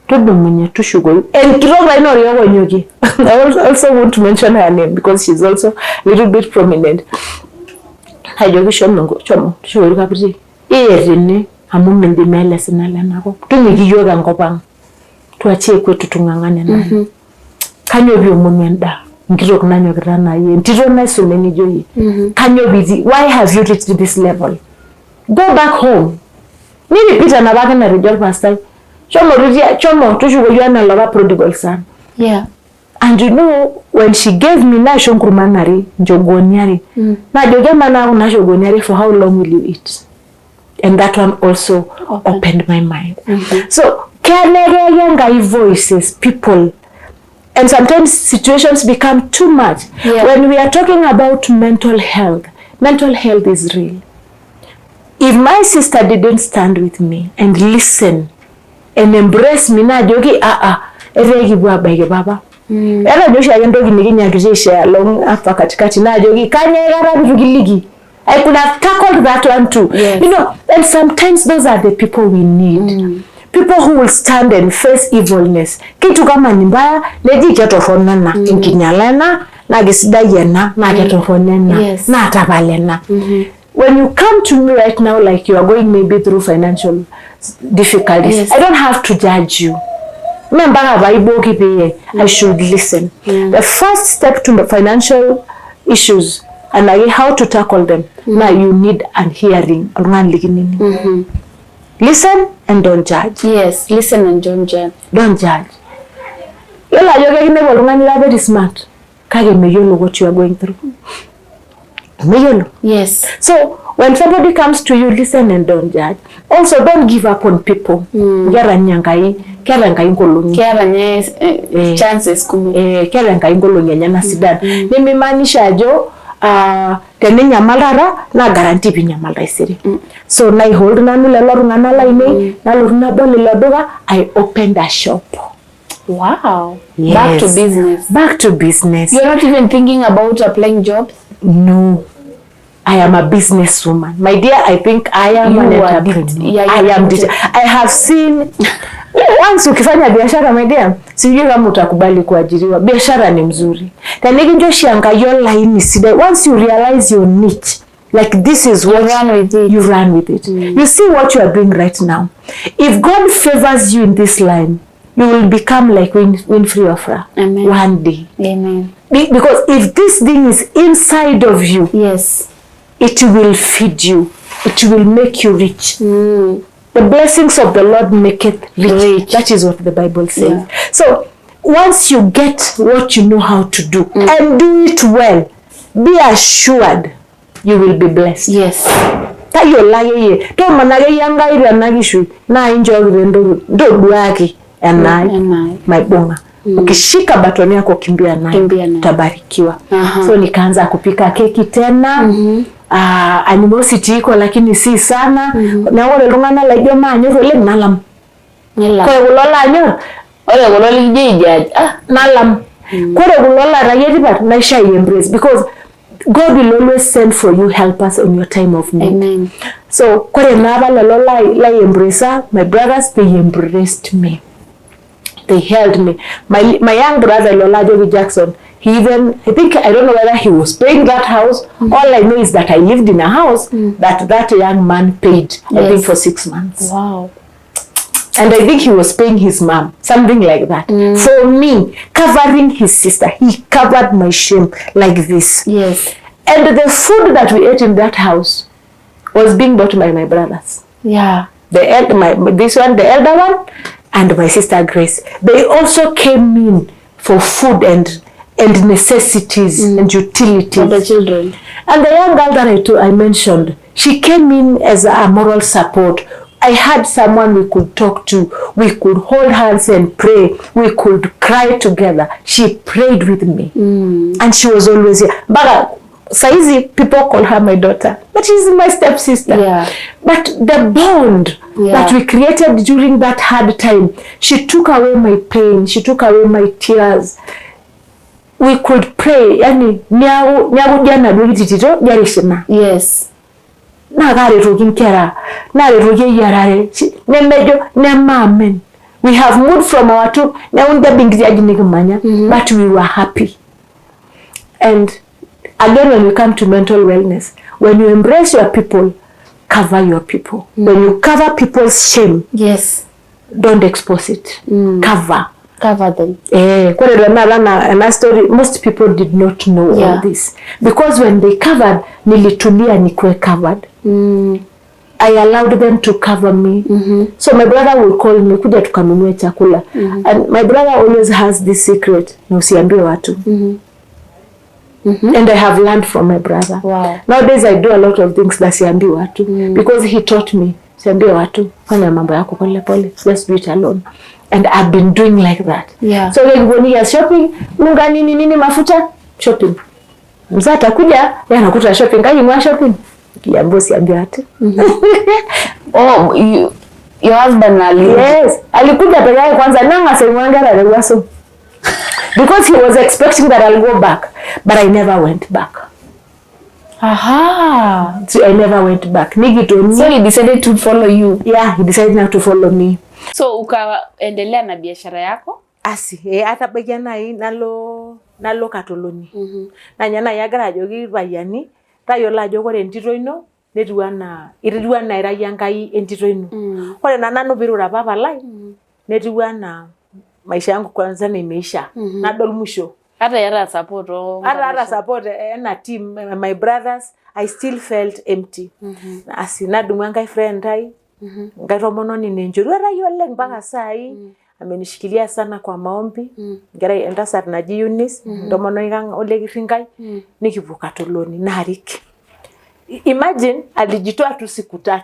tudumunye tushukoyu. Enkitok taa ina orkiok I also want to mention her name because she's also a little bit prominent. Ajoki shomo shomo tushukoyu Kapiti. Iye tene amu mindim ele sina lenakop. Tung'uiki iyiook enkop ang'. Tuachie kwetu tung'ang'ane nayo. Kanyoo piomonu endaa? Enkitok nanyokita anaa iyie, entito naisume nijo iyie. Kanyoo pitii? Why have you reached this level? Go back home. Nirepeat enapake natejo orpastai. Shomo tutia, shomo tushukoyu anaa olapa prodigal son. Yeah. And you know when she gave me naisho nkurman are, nchogooni are. Najoki amaa naa kuna chogooni are for how long will you eat? And that one also opened my mind. So keya nekiyaki Enkai voices people and sometimes situations become too much. Yeah. When we are talking about mental health, mental health is real. If my sister didn't stand with me and listen and embrace me najoki aa etaa ekipuo abaiki papa. Eeta ninye oshiake entoki nikinyaakita aishare along hapa katikati naajoki kanyoo aikata pitu kiliki. I could have tackled that one too. Yes. You know, and sometimes those are the people we need. People who will stand and face evilness. Kitu kama ni mbaya, neji ketorrono ena, enkinyala ena, naa kisidai ena, naa ketorrono ena, Yes. naa tapala ena. When you come to me right now like you are going maybe through financial difficulties, Yes. I don't have to judge you. Mme mpaka paiboki piye, I should listen. The first step to the financial issues and like how to tackle them, now you need an hearing, oltung'ani likinining. Listen and don't judge. Yes. Listen and don't judge. Don't judge. Yiolo ajo kekinepu oltung'ani laa very smart kake meyiolo what you are going through. Meyiolo. Yes. So when somebody comes to you, listen and don't judge. Also, don't give up on people. Keeta ninye Enkai, keeta Enkai nkolong'i. Keeta nye Eh. chances kumok. Eh, keeta Enkai nkolong'i enyenak sidan. Nemimaanisha ajo Teninyamal taata naa guarantee piinyamal taisere. So naihold nanu lelo tung'anak lainei, nalotu nabol ilo duka. I opened a shop. Wow. Yes. Back to business. Back to business. You're not even thinking about applying jobs? No. I am a businesswoman. My dear, I think I am You an are entrepreneur. yeah, I you am are I have seen once ukifanya biashara, my dear, sijui kama utakubali kuajiriwa. Biashara ni mzuri. Tenikincho oshi Enkai olaini sidai. Once you realize your niche, like this is what run with it. You run with it. You see what you are doing right now. If God favors you in this line, you will become like Winfrey Oprah Amen. One day. Amen. Because if this thing is inside of you, it will feed you. It will make you rich. The blessings of the Lord maketh rich. Rich. That is what the Bible says. Yeah. So once you get what you know how to do and do it well, be assured you will be blessed. Tayiolo akeyie toomona akeyie Enkai tena kishui naa inchooki entoki ntoduaki enaai. Enaai. Maibung'a. Ukishika baton yako, kimbia nayo, Kimbia nayo. Utabarikiwa. Aha. So nikaanza kupika keki tena. Animosity iko lakini si sana. Neeku ore iltung'anak laijo maanyor oleng nalam. Nila. Ore kulo laanyor, Ore kulo likijo aijudge. Ah. Nalam. Kore kulo laatayie tipat naisho ai embrace, because God will always send for you helpers on your time of need. Amen. So kore naapa lelo lai embrace, my brothers, they embraced me. They held me. My young brother Lolajoki Jackson, he even, I think, I don't know whether he was paying that house. All I know is that I lived in a house that that young man paid, I think, for 6 months. And I think he was paying his mom, something like that. For me, covering his sister, he covered my shame like this. And the food that we ate in that house was being bought by my brothers. The el- my this one, the elder one, and my sister Grace. They also came in for food and necessities and utilities. For the children. And the young girl that I mentioned, she came in as a moral support. I had someone we could talk to. We could hold hands and pray. We could cry together. She prayed with me. And she was always here. But saizi people call her my daughter, but she's my stepsister. But the bond that we created during that hard time, she took away my pain. She took away my tears. We could pray. Yani, niaku niaku jana duo kititito jarishina. Naa karetoki inkera, naretoki eyiarare, nemejo nemaamen. We have moved from our two, neeku ntebi enkiti aji nikimanya, but we were happy. And again, when we come to mental wellness, when you embrace your people, cover your people. When you cover people's shame, don't expose it. Cover. Cover them. Eh, kore tenakata ena story, most people did not know all this. Because when they covered, nilitulia nikuwe covered. I allowed them to cover me. So my brother will call me, "Kuja tukanunue chakula." And my brother always has this secret, na usiambie watu. And I have learned from my brother. Nowadays I do a lot of things that siambii watu because he taught me. Siambie watu, fanya mambo yako pole pole, just do it alone. And I've been doing like that. So when you shopping, unga nini nini mafuta, shopping. Mzee atakuja, yeye anakuta shopping, kaji mwa shopping. Kiambo siambie watu. Oh, your husband ali. Yes, alikuja peke yake kwanza nanga semwangara alikuwa, because he was expecting that I'll go back, but I never went back. Aha. So I never went back. Nikitoni. So he decided to follow you. Yeah, he decided not to follow me. So ukaendelea na biashara yako? Asi, atabaikia nai nalo Katoloni. Nanya nai agira ajoki irpayiani, tayiolo ajo ore entito ino netiu anaa etiu anaa ira iyie Enkai entito ino. Ore naa nanu piirura papa lai, netiu anaa maisha yangu kwanza nimeisha. Nadol mwisho. Hata yata support oh. Hata support ena team, my brothers, I still felt empty. Asi nadumu enkae friend ai, enkae tomononi nenchoruet ai oleng mpaka sai, amenishikilia sana kwa maombi, enkerai entasat naji Eunice, entomononi kang olekirinkai, nikipuo Katoloni narik. Imagine alijitoa tu siku 3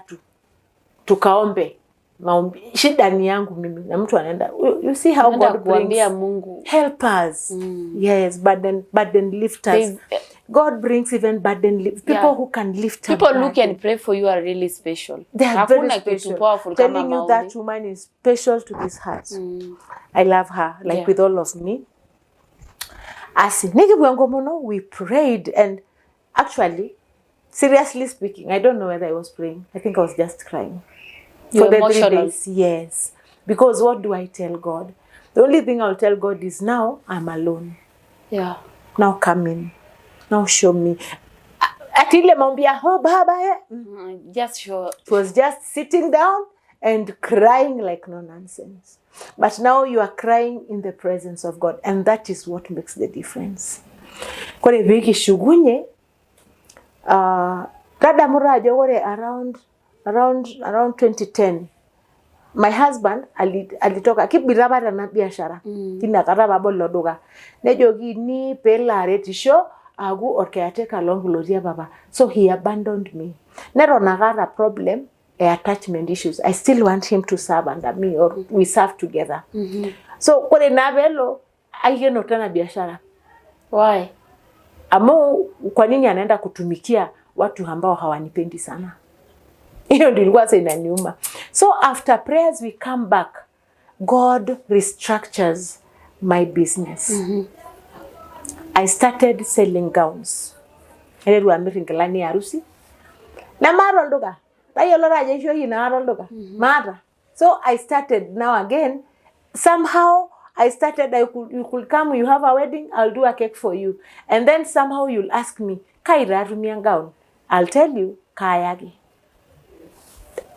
tukaombe maombi. Shida ni yangu mimi na mtu anaenda. You see how Anaenda God brings kuambia Mungu. helpers. Yes, burden lifters. God brings even burden people Yeah. who can lift a People who burden. can pray for you are really special. They are very Hakuna kitu special. powerful kama Telling you maombi. that woman is special to this heart. I love her like Yeah. with all of me. Asi nikibuya enkomono, we prayed, and actually, seriously speaking, I don't know whether I was praying. I think I was just crying. You're For the 3 emotional. days, yes. Because what do I tell God? The only thing I'll tell God is now I'm alone. Now come in. Now show me. Ati ile maombi ya oh baba eh. Just show. It was just sitting down and crying like no nonsense. But now you are crying in the presence of God, and that is what makes the difference. Kore pee kishukunye, tadamu taa ajo ore around 2010 my husband alitoka kibita apa tena biashara tina kata pabol ilo duka, nejokini peelo aretisho aaku orcaretaker loonkuloti epapa, so he abandoned me. Neton ake aata problem e attachment issues. I still want him to serve under me or we serve together. So kore naa peelo aikeno tena biashara. Why? Amu kwa nini anaenda kutumikia watu ambao hawanipendi sana? Hiyo ndio ilikuwa sasa inaniuma. So after prayers we come back, God restructures my business. I started selling gowns. Aiteru amir inkilani e harusi. Nemaata olduka. Tayiolo taa ajo aisho oshi inakata olduka. Maata. So I started now again. Somehow I started, you could come, you have a wedding, I'll do a cake for you. And then somehow you'll ask me, kai taa atumie gown? I'll tell you, kaayaki.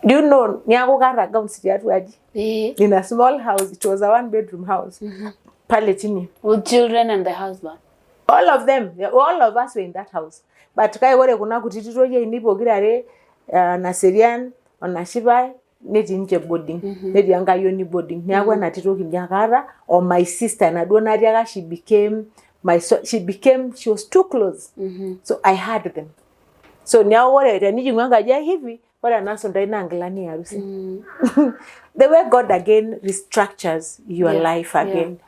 Do you know, niaku kaata gowns tiatua aji. In a small house, it was a one bedroom house. Pale chini. With children and the husband. All of them, all of us were in that house. But kake ore kuna kutiti toyie ainei pokirare, Naserian, Onashipai, netii ninche boarding. Netii enkayioni boarding. Neeku ena tito kinyi ake aata o my sister enaduo natiaka she was too close. So I had them. So neeku ore tenijing'u enkaji ai hivi, ore ena suntai naa nkilani e harusi. The way God again restructures your life again.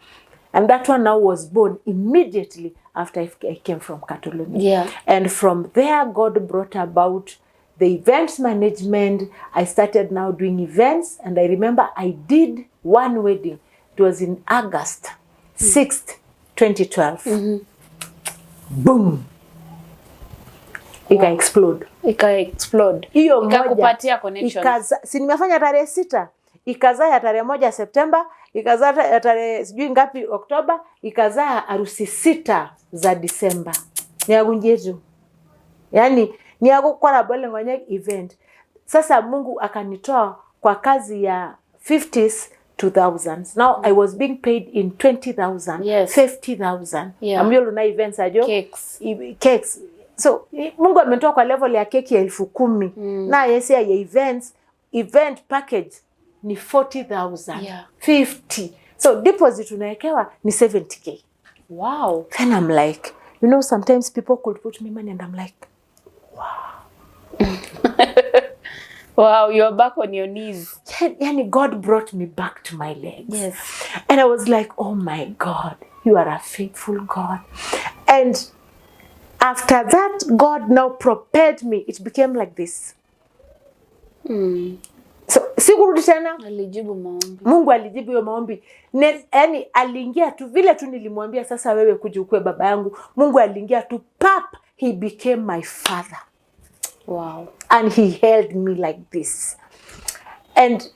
And that one now was born immediately after I came from Catalonia. And from there, God brought about the events management. I started now doing events. And I remember I did one wedding. It was in August 6th, 2012. Boom. Ika explode. Ika explode. Hiyo moja Ikakupatia connections. Si nimefanya tarehe 6, ikazaa ya tarehe 1 Septemba, ikazaa ya tarehe sijui ngapi Oktoba, ikazaa harusi 6 za Disemba. Niaku nji etiu. Yaani niaku kora abol nkonyek event. Sasa Mungu akanitoa kwa kazi ya 50s to thousands. Now I was being paid in 20,000, 50,000. Amu yiolo na events ajo Cakes. Cakes. So Mungu ametoa kwa level ya keki ya 10,000. Na esiai ya events, event package ni 40,000. 50. So deposit unawekewa ni 70K. Wow. Then I'm like, sometimes people could put me money and I'm like, Wow, you're back on your knees. Yani God brought me back to my legs. And I was like, oh my God, you are a faithful God. And after that, God now propelled me. It became like this. So, sikurudi tena. Alijibu maombi. Mungu alijibu hiyo maombi. Yani aliingia tu vile tu nilimwambia sasa wewe kuja ukue baba yangu. Mungu aliingia tu pap, he became my father. Wow. And he held me like this. And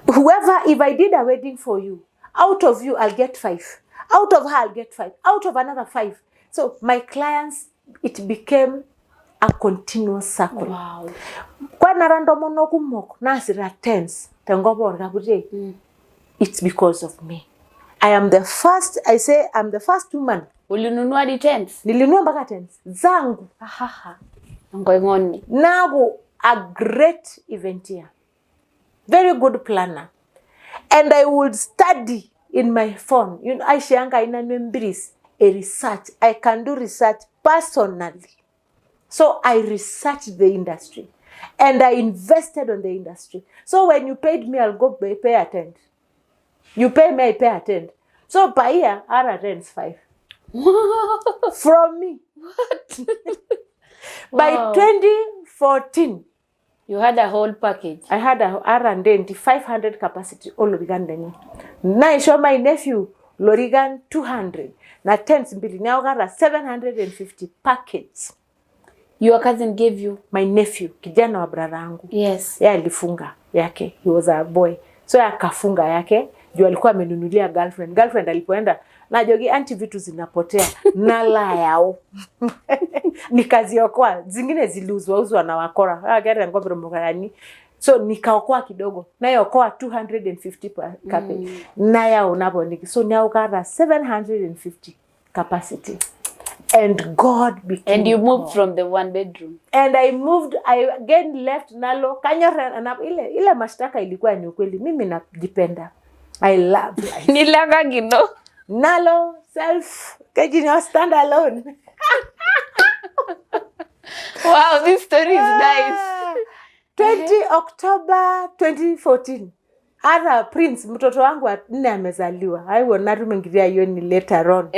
whoever, if I did a wedding for you, out of you I'll get 5. Out of her I'll get 5. Out of another 5. So my clients, it became a continuous circle. Wow. Kwa nara ntomonok kumok naasita tents tenkop orkaputei. It's because of me. I am the first, I say I'm the first woman. Ulinunua hadi tents? Nilinunua mpaka tents zangu. Ahaha. Ngoingoni. Nagu a great eventeer. Very good planner. And I would study in my phone. You know, aishianga ina embiris a research. I can do research personally. So I researched the industry and I invested on the industry. So when you paid me, I'll go pay attend. You pay me, I pay attend. So per year, I attends 5. From me. By 2014 You had a whole package. I had a R&D 500 capacity olorikan lenye. Naisho my nephew lorikan 200 na tents mbili, neeku kaata 750 packets. Your cousin gave you? My nephew, kijana wa brother yangu. Yeye alifunga yake, he was a boy, so yeye akafunga yake juu alikuwa amenunulia girlfriend. Girlfriend alipoenda, najoki, "Auntie, vitu zinapotea," nala yao nikaziokoa. Zingine ziliuzwa uzwa na wakora. Ah, gari ngombe mkarani, so nikaokoa kidogo, nayokoa 250 per kape nayau naponiki, so neeku kaata 750 capacity and God became And you moved God. From the one bedroom. And I moved. I again left nalo kanyor na ile ile mashtaka ilikuwa ni ukweli. Mimi najipenda, I love life. Nilangagino. Nalo self kejinyo stand alone. Wow, this story is nice. Ah, 20 October 2014 hata Prince mtoto wangu wa nne amezaliwa. Aiwo natum enkiti ayioni later on.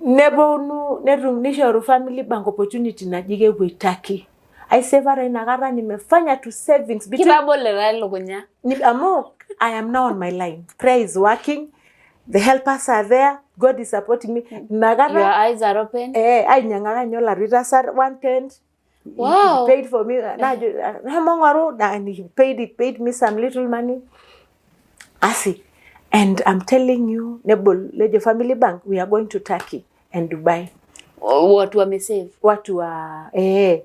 Neponu netum nishoru Family Bank opportunity naji kepuoi Turkey. Aiseva inakata, nimefanya to savings between Kitabolo taa elukunya. Amu I am now on my line. Prayer is working, the helpers are there, God is supporting me inakata. Your eyes are open. Eh, ainyang'aka ninye olari tasat one tent. He paid for me. Najo shomo ng'oru, and he paid me some little money asi, and I'm telling you, nebol lejo Family Bank, "We are going to Turkey and Dubai." Watu wamesave. Watu wa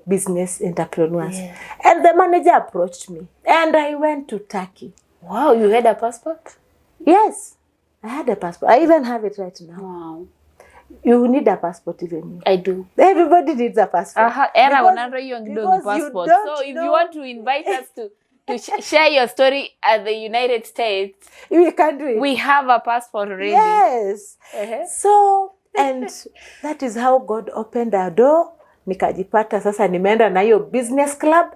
business entrepreneurs. And the manager approached me and I went to Turkey. Wow, you had a passport? Yes, I had a passport. I even have it right now. You need a passport, even you. I do. Everybody needs a passport. Aha, era Because unatoa you passport. don't So if know- you want to invite us to share your story at the United States, We can do it. We have a passport already. Yes. So, and that is how God opened our door. Nikajipata sasa nimeenda na hiyo business club.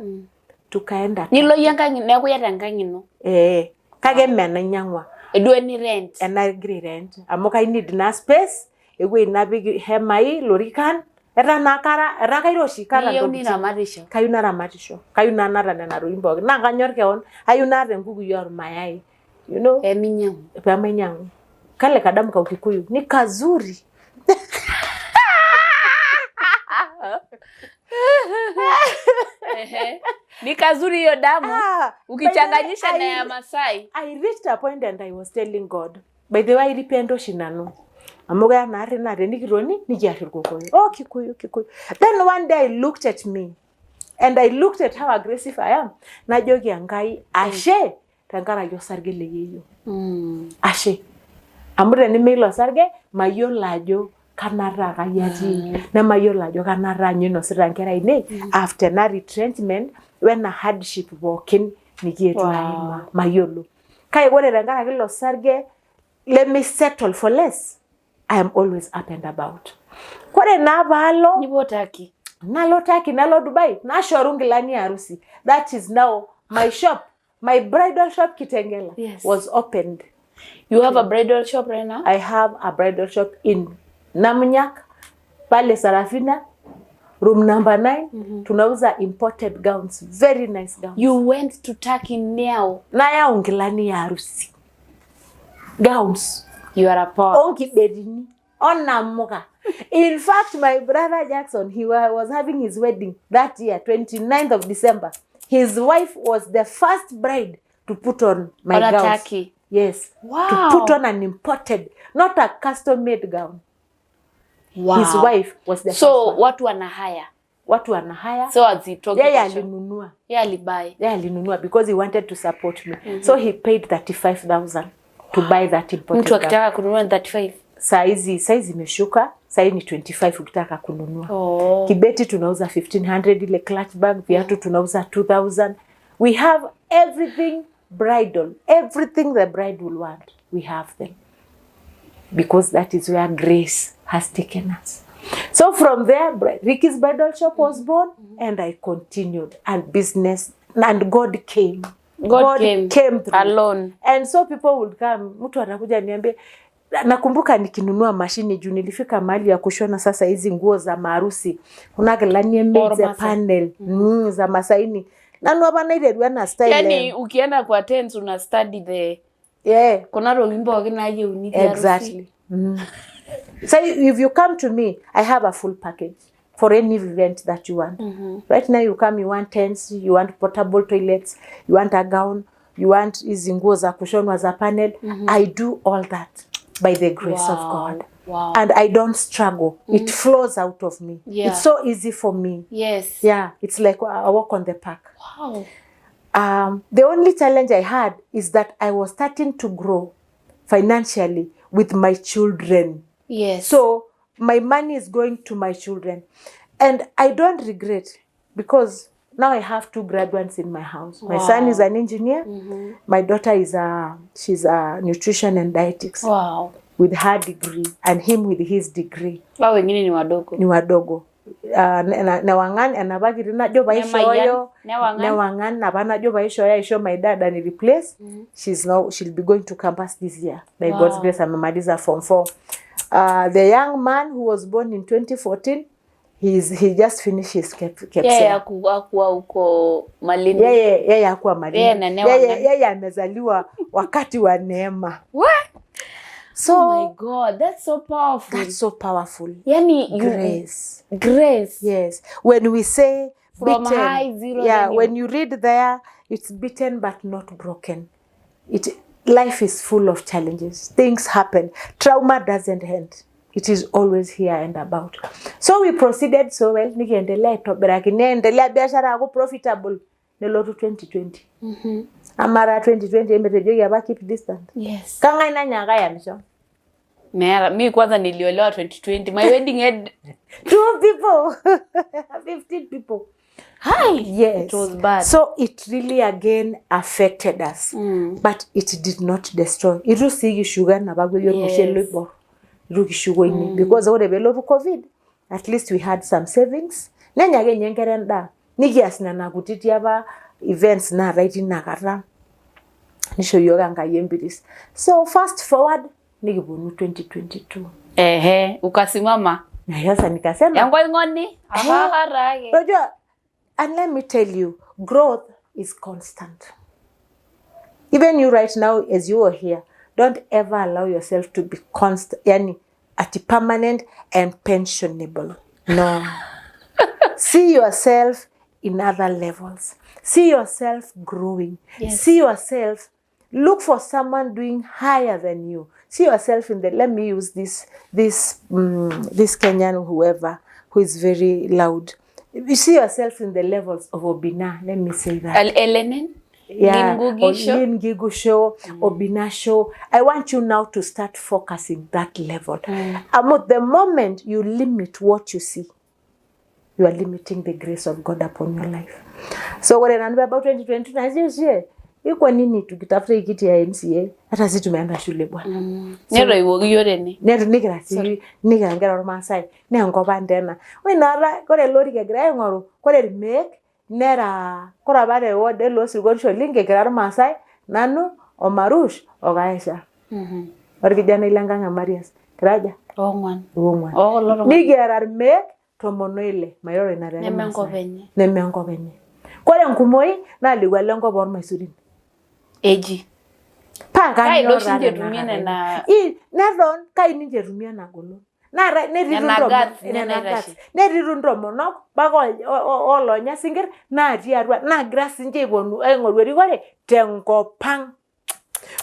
Tukaenda. Nilo iyie enkang' neeku iyata enkang' ino. Eh, kake mme enainyang'ua. Eduo eni rent. Enagira rent amu kai need na space ewuei napik hemai lorikan, etaa naa kara etaa kairoshi kata Niyieu ntokitin. niramatisho. Kayieu naramatisho, kayieu naa naata nena tokitin pookin, naa kanyor kewon, ayieu naata enkukui ormayai. Peminyang'u. Pemainyang'u. Kale kadamu ka Ukikuyu ni kazuri. Ehe. Ni kazuri hiyo damu. Ah, Ukichanganyisha by the na way, ya Masai. I reached a point and I was telling God, by the way, airipenda oshi nanu amu keya naarri naa tenikitoni nikiarr irkokoyo, oh, Kikuyu, Kikuyu. Then one day I looked at me and I looked at how aggressive I am. Najoki Enkai ashe tenkaraki osarge le yeyio. Ashe amu teneme ilo sarge mayiolo ajo kanataa kai atii, nemayiolo ajo kanataa nyoo inosita nkera ainei after ena retrenchment wena hardship pookin nikietuo aimaa, mayiolo. Kake ore tenkaraki ilo sarge, let me settle for less. I am always up and about. Kore naa paalo Nipuo Turkey. Nalo Turkey, nalo Dubai, nashoru nkilani ya harusi. That is now my shop, my bridal shop Kitengela was opened. You have a bridal shop right now? I have a bridal shop in Namunyak pale Sarafina, room number 9. Tunauza imported gowns, very nice gowns. You went to Turkey now. Nayau nkilani ya harusi, gowns. You are a poor. Onkibetini onamuka. In fact, my brother Jackson, he was having his wedding that year, 29th of December. His wife was the first bride to put on my On a gowns. Turkey. Yes. To put on an imported, not a custom made gown. His wife was the So first one. watu wana hire. Watu wana hire. So hazitoki Yeye kwa shop. alinunua. Yeye alibuy. Yeye alinunua because he wanted to support me. So he paid 35,000 to buy that imported Mtu gown. akitaka kununua ni 35. Saa hizi imeshuka, saa hii ni 25 ukitaka kununua. Oh. Kibeti tunauza 1500, ile clutch bag. Viatu tunauza 2000. We have everything bridal, everything the bride will want, we have them, because that is where grace has taken us. So from there, Ricky's Bridal Shop was born and I continued and business and God came. God came Came through. Alone. And so people would come, mtu anakuja niambie Nakumbuka nikinunua mashini juu nilifika mahali ya kushona sasa hizi nguo za maharusi, kuna kilani emei ze Ormaasai. Panel za masaini, nanu apa naiteru ena style. Yani ukienda kwa tents una study the kuna tokitin pookin naayieuni tiarusi. Exactly. So if you come to me, I have a full package for any event that you want. Right now you come, you want tents, you want portable toilets, you want a gown, you want hizi nguo za kushonwa za panel. I do all that by the grace of God. And I don't struggle. It flows out of me. It's so easy for me. Yeah, it's like a walk on the park. The only challenge I had is that I was starting to grow financially with my children. So my money is going to my children. And I don't regret because now I have two graduates in my house. My son is an engineer. My daughter is a she's a nutrition and dietetics with her degree and him with his degree. Wao wengine ni wadogo. Ni wadogo. Newang'an enapa kiti najo paishooyo. Newang'an. Newang'an apa najo paishooyo aisho my dad and replace. She's now she'll be going to campus this year by God's grace. Amemaliza form 4. The young man who was born in 2014, he just finished his KPSEA. Yeye hakuwa huko Malindi. Yeye hakuwa Malindi. Yeye na Newang'an. Yeye amezaliwa wakati wa neema. What? So Oh my God, that's so powerful. That's so powerful. Yani you, Grace. Grace. Yes. When we say From beaten, high zero, yeah, then you- when you read there, it's beaten but not broken. It life is full of challenges. Things happen. Trauma doesn't end. It is always here and about. So we proceeded so well. Nikiendelea aitobiraki, neendelea biashara aku profitable. Nelotu 2020. Amara 2020 emetejoki apa keep distant. Kang'ae nanyaaka ayamisho? Meara, mi kwanza niliolewa 2020. My wedding had Two people. 15 people. Hi. Yes. It was bad. So it really again affected us. But it did not destroy. Itu sii kishuko enapa kweli ormushele oibor. Itu kishuko ine. Because ore peelotu COVID, at least we had some savings. Nenya ake ninye inkera endaa. Nikias nena kutiti apa events naatae tina kata. Nisho yiok Enkai empiris. So fast forward nikiponu 2022. Ehe, ukasimama. Na sasa nikasema Enkoing'oni. Ahara ake. Unajua, and let me tell you, growth is constant. Even you right now, as you are here, don't ever allow yourself to be constant, yani, at permanent and pensionable. No. See yourself in other levels. See yourself growing. See yourself, look for someone doing higher than you. See yourself in the, let me use this Kenyan whoever who is very loud. You see yourself in the levels of Obina, let me say that. Elenen. Yeah, Lynn Ngugi show. Lynn Ngigu show, Obina show. I want you now to start focusing that level. At the moment you limit what you see, you are limiting the grace of God upon your life. So ore nanu about 2022 na iko nini tukitafuta hii kiti ya MCA, hata sisi tumeenda shule bwana. Netoiwuoki yiok tene. Netu nikira sii nikira nkera ormaasai naa enkop ang tena. Ore inakata ore ele orika egirai aing'oru, ore irmeek nera kore apa te ward ele osirkon Sholinge kira irmaasai nanu o Marush o Kaisha. Orkijanai lenkang e Marias. Kira aja? Ong'wan. Ong'wan. Okulo tung'anak. Nikiata irmeek 16 mairoro ina Neme tena. enkop enye. Neme enkop enye. Kore enkumoi naa lekua lenkop ormaisurin. Eji. Paa Kai kanyorr doi oshi ninche taa etumie tenakata nena- ina. Neton kai ninche etumie ena golon. Naata netii Nena guts nena naitashe. guts. Netii intomonok mpaka oloonya isinkirr natii atua naagira sinche aiponu aing'oru erikore tenkop ang.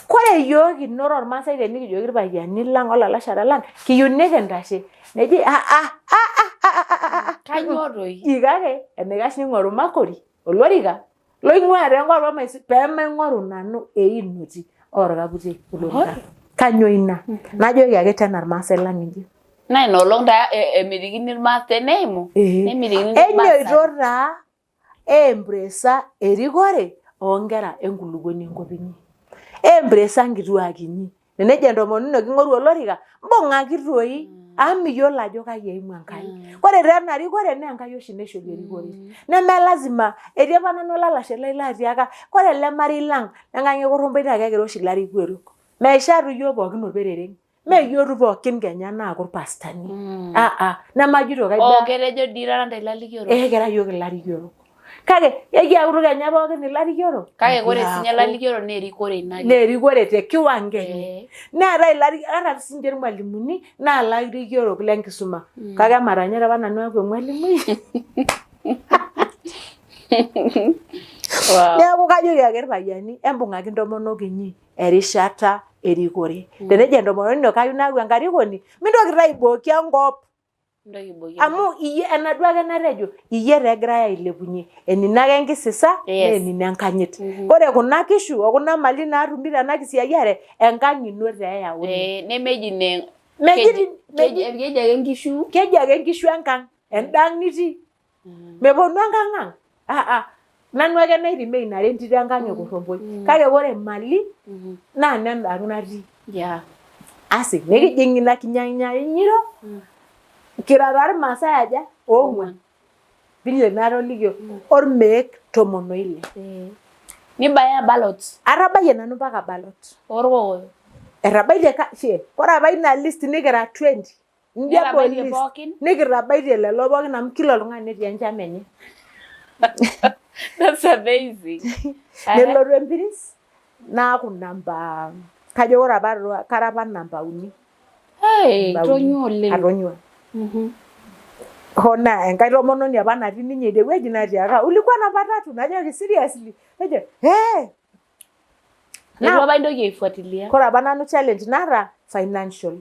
Kore iyiok kinoto ormaasai tenikijoki irpayiani lang olalashara lang kiyieu nikintashe neji ah ah ah ah ah ah ah ah. Kanyoo toi? Ji kake enaikash ning'oru makori olorika loing'ua tenkop ormaisuri peemaing'oru nanu einoti orkaputi olorika. Kanyoo ina? Najoki ake tena irmaasai lang inji. Naa ina olong taa emitikini irmaasai teneimu nemitikini Enyoito taa embresa erikore oonkera enkulukuoni enkop inyi. Embresa nkituak inyi. Tenejo entomononi ino king'oru olorika, mbung'aki toi amu miyiolo ajo kai eimu Enkai. Ore taa ena rikore naa Enkai oshi naishoru erikore. Neme lazima, etii apa nanu olalashe lai latiaka kore ele marei lang lenkang' e Koromboi naa kekira oshi ilarikok. Meishaa toi iyiok pookin orperere. Mee iyiook pookin kenya naaku irpastani. Aa nemajito kaiba. Oo ketejo dii irara ntae ilalikiorok. Eh kira iyiook ilarikiorok. Kake ekiakutu kenya pookin ilarikiorok. Kake ore sinye ilalikiorok naa erikore ina. Naa erikore te kiwango enye. Neetae ata sinche irmwalimuni naa ilarikiorok le nkisuma. Kake ematanyare apa nanu aaku emwalimui. Wow. Neeku kajoki ake irpayiani embung'aki intomonok inyi erishata erikore. Tenejo entomononi ino kayieu naaku enkarikoni, mintoki taa aibooki enkop. Amu iyie enaduo ake natejo, iyie taa egirae ailepunyie. Enino ake enkisisa naa enino enkanyit. Ore kuna kishu o kuna mali naatumi tena kisiayiare, enkang ino taa eyauni. Nemeji ine Meji keji ake nkishu. Keji ake nkishu enkang, enda ang nitii. Meponu enkang ang. Aa nanu ake nairimie ina are entito enkang e Koromboi. Kake ore mali naa nenda ang natii. Asi nikijing ina kinyanyanyiro kira taa Irmaasai aja? Oong'uan. Vile natolikio ormeek 16. Nibaya ballot. Atabayie nanu mpaka ballot. Orkokoyo. Etabaitie ore apa ina list nikira 20. Netabaitie pookin. Nikitabaitie lelo pookin amu kila oltung'ani netii enchama enye. That's amazing. Nelotu empiris naaku namba kajo ore apa kara apa namba uni. Hey, itonyua oleng. Atonyua. Hoo naa enkae tomononi apa natii ninye idie wueji natiaka ulikuwa namba tatu najoki seriously nejo eh. Eitu apa intoki aifuatilia. Kore apa nanu challenge naata financial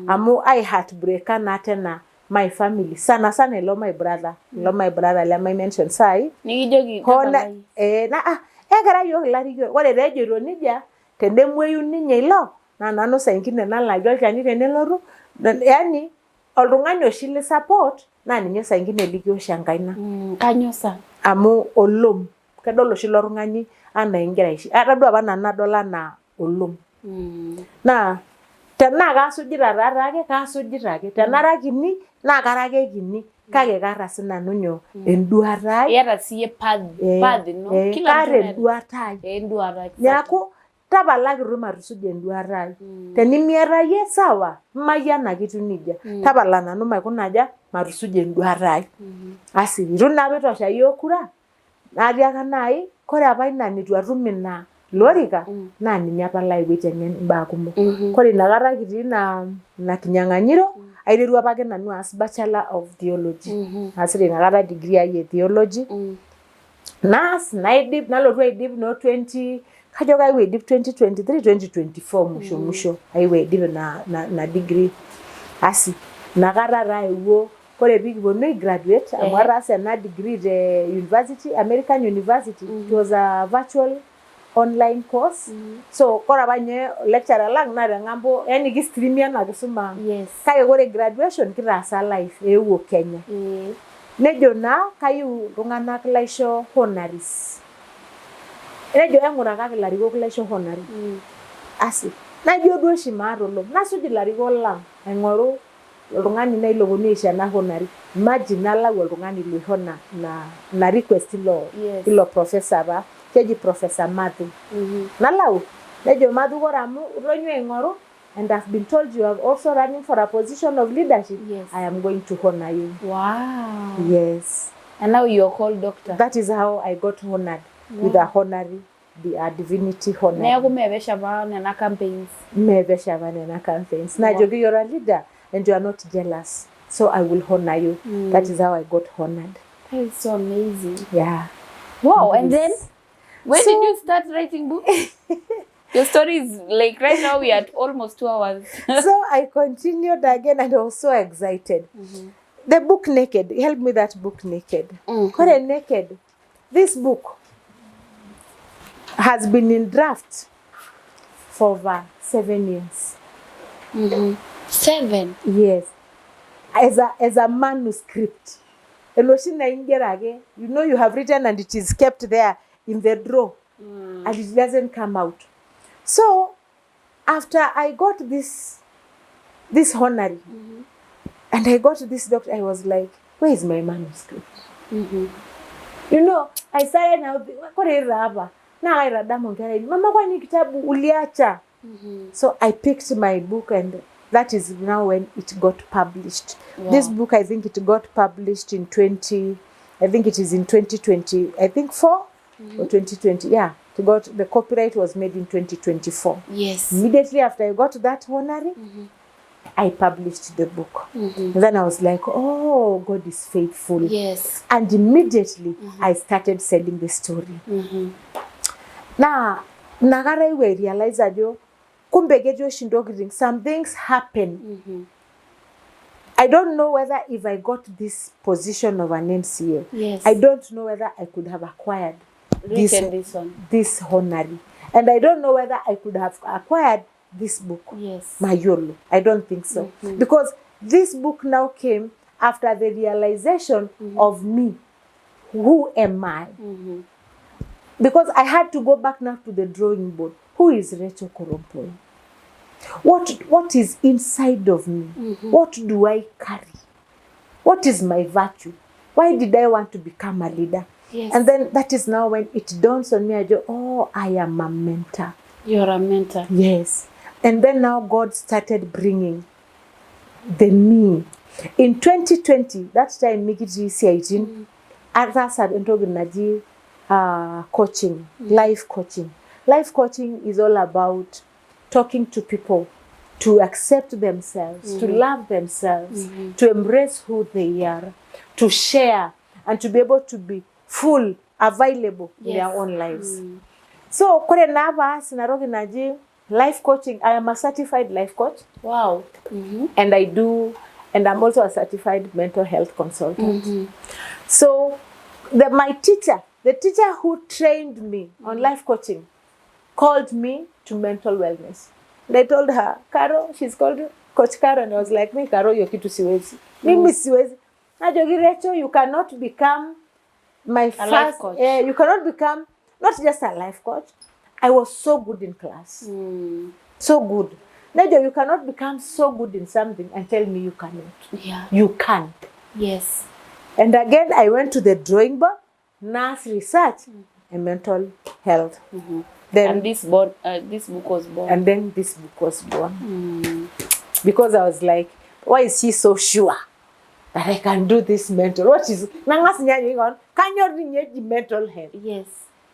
amu ai heartbreaker naa tena my family sana sana ilo my brother ilo my brother lemai mention saai. Nikijoki Hoo na eh na ah ekira iyiook ilarikok ore taa ejoito nejia tenemuoyu ninye ilo naa nanu saa ingine nalaki olchani tenelotu yaani oltung'ani oshi li support naa ninye saa ingine likiosh enkaina. Kanyoo sa? Amu olom kedol oshi ilo tung'ani anaa ingira aishi atadua apa nanu nadol anaa olom. Naa tenaa kasujita taa taake kasujita ake tenara kini naa kara ake kini kake kaata sinanu nyoo enduata ai. Iyata siyie path ino. Kaata enduata ai. Enduata exactly. Neeku tapalaki itu matusuja enduata ai. Tenimiata iyie sawa mayian ake itiu nejia. Tapala nanu maikuna aja matusuja enduata ai. Asi itu naa apa itosha iyiook kura natiaka naai kore apa ina nitu atum ina lorika naa ninye apa laewuo aiteng'en imbaa kumok. Kore inakata kitii ina kinyang'anyiro aiterua apake nanu aas bachelor of theology. Aasita inakata degree ai e theology. Naas naidip nalotu aidip noo 20 kajo kaewuo aidip 2023 2024 musho musho aewuo aidip ina degree. Asi inakata taa eewuo ore piikiponu ai graduate amu ataasa ena degree te university American University it was a virtual online course so kore apa ninye lecturer lang naa teng'ambo yani kistreami ena kisuma ang kake ore graduation kitaasa live eewuo Kenya. Nejo naa kayieu iltung'anak laisho honorees. Nejo eng'urakaki ilarikok laisho honoree. Asi najo duo oshi maata olom nasuj ilarikok lang aing'oru oltung'ani nai loponu aisho ena honoree. Imagine nalau oltung'ani loisho ina request ilo professor apa keji professor Mathu. Nalau nejo Mathu ore amu itonyua aing'oru and I've been told you are also running for a position of leadership I am going to honor you. Wow. Yes. And now you are called doctor. That is how I got honored with a honorary a divinity honorary. Neeku meepesho apa nena campaigns. Meepesho apa nena campaigns. Najoki you're a leader and you are not jealous. So I will honor you. That is how I got honored. That is so amazing. Yeah. Wow. And then when did you start writing books? Your story is like right now we are at almost 2 hours. So I continued again and I was so excited. The book Naked, help me that book Naked. Kore Naked, this book has been in draft for over 7 years. 7? Yes. As a manuscript. Enoshi na ingero ake, you know you have written and it is kept there in the drawer. And it doesn't come out. So after I got this honorary, and I got this doctor, I was like, where is my manuscript? You know, I started now, kore raba, na kaitadamu nkera ainei, mama kwani kitabu uliacha? So I picked my book and That is now when it got published. This book, I think it got published in 20, I think it is in 2020, I think 4 or 2020. Yeah, it got, the copyright was made in 2024. Immediately after I got that honorary, I published the book. And then I was like, oh, God is faithful. And immediately I started selling the story. Naa inakata aewuo airealize ajo kumbe ketii oshi intokitin, some things happen. I don't know whether if I got this position of an MCA, I don't know whether I could have acquired this, Written this one. This honorary. And I don't know whether I could have acquired this book. Mayiolo. I don't think so. Because this book now came after the realization of me. Who am I? Because I had to go back now to the drawing board. Who is Rachel Korompoi? What is inside of me? What do I carry? What is my virtue? Why did I want to become a leader? And then that is now when it dawns on me, I go, oh, I am a mentor. You're a mentor. Yes. And then now God started bringing the me. In 2020, that time mikitii isiaitin, ataasa entoki naji coaching, life coaching. Life coaching is all about talking to people to accept themselves, to love themselves, to embrace who they are, to share, and to be able to be full, available in their own lives. So kore naa paas ina toki naji life coaching, I am a certified life coach and I do, and I'm also a certified mental health consultant. So my teacher, the teacher who trained me on life coaching, called me to mental wellness. And I told her, Caro, she's called Coach Caro, and I was like, me Caro, hiyo kitu siwezi. Mimi siwezi. Najoki Rachel, you cannot become my A first, life coach. You cannot become, not just a life coach. I was so good in class. So good. Nejo, you cannot become so good in something and tell me you cannot. You can. And again, I went to the drawing board, nurse research, and mental health. Then, And this book was born. And then this book was born. Because I was like, why is she so sure that I can do this mental? What is nangas ninye on kanyor ninye mental health?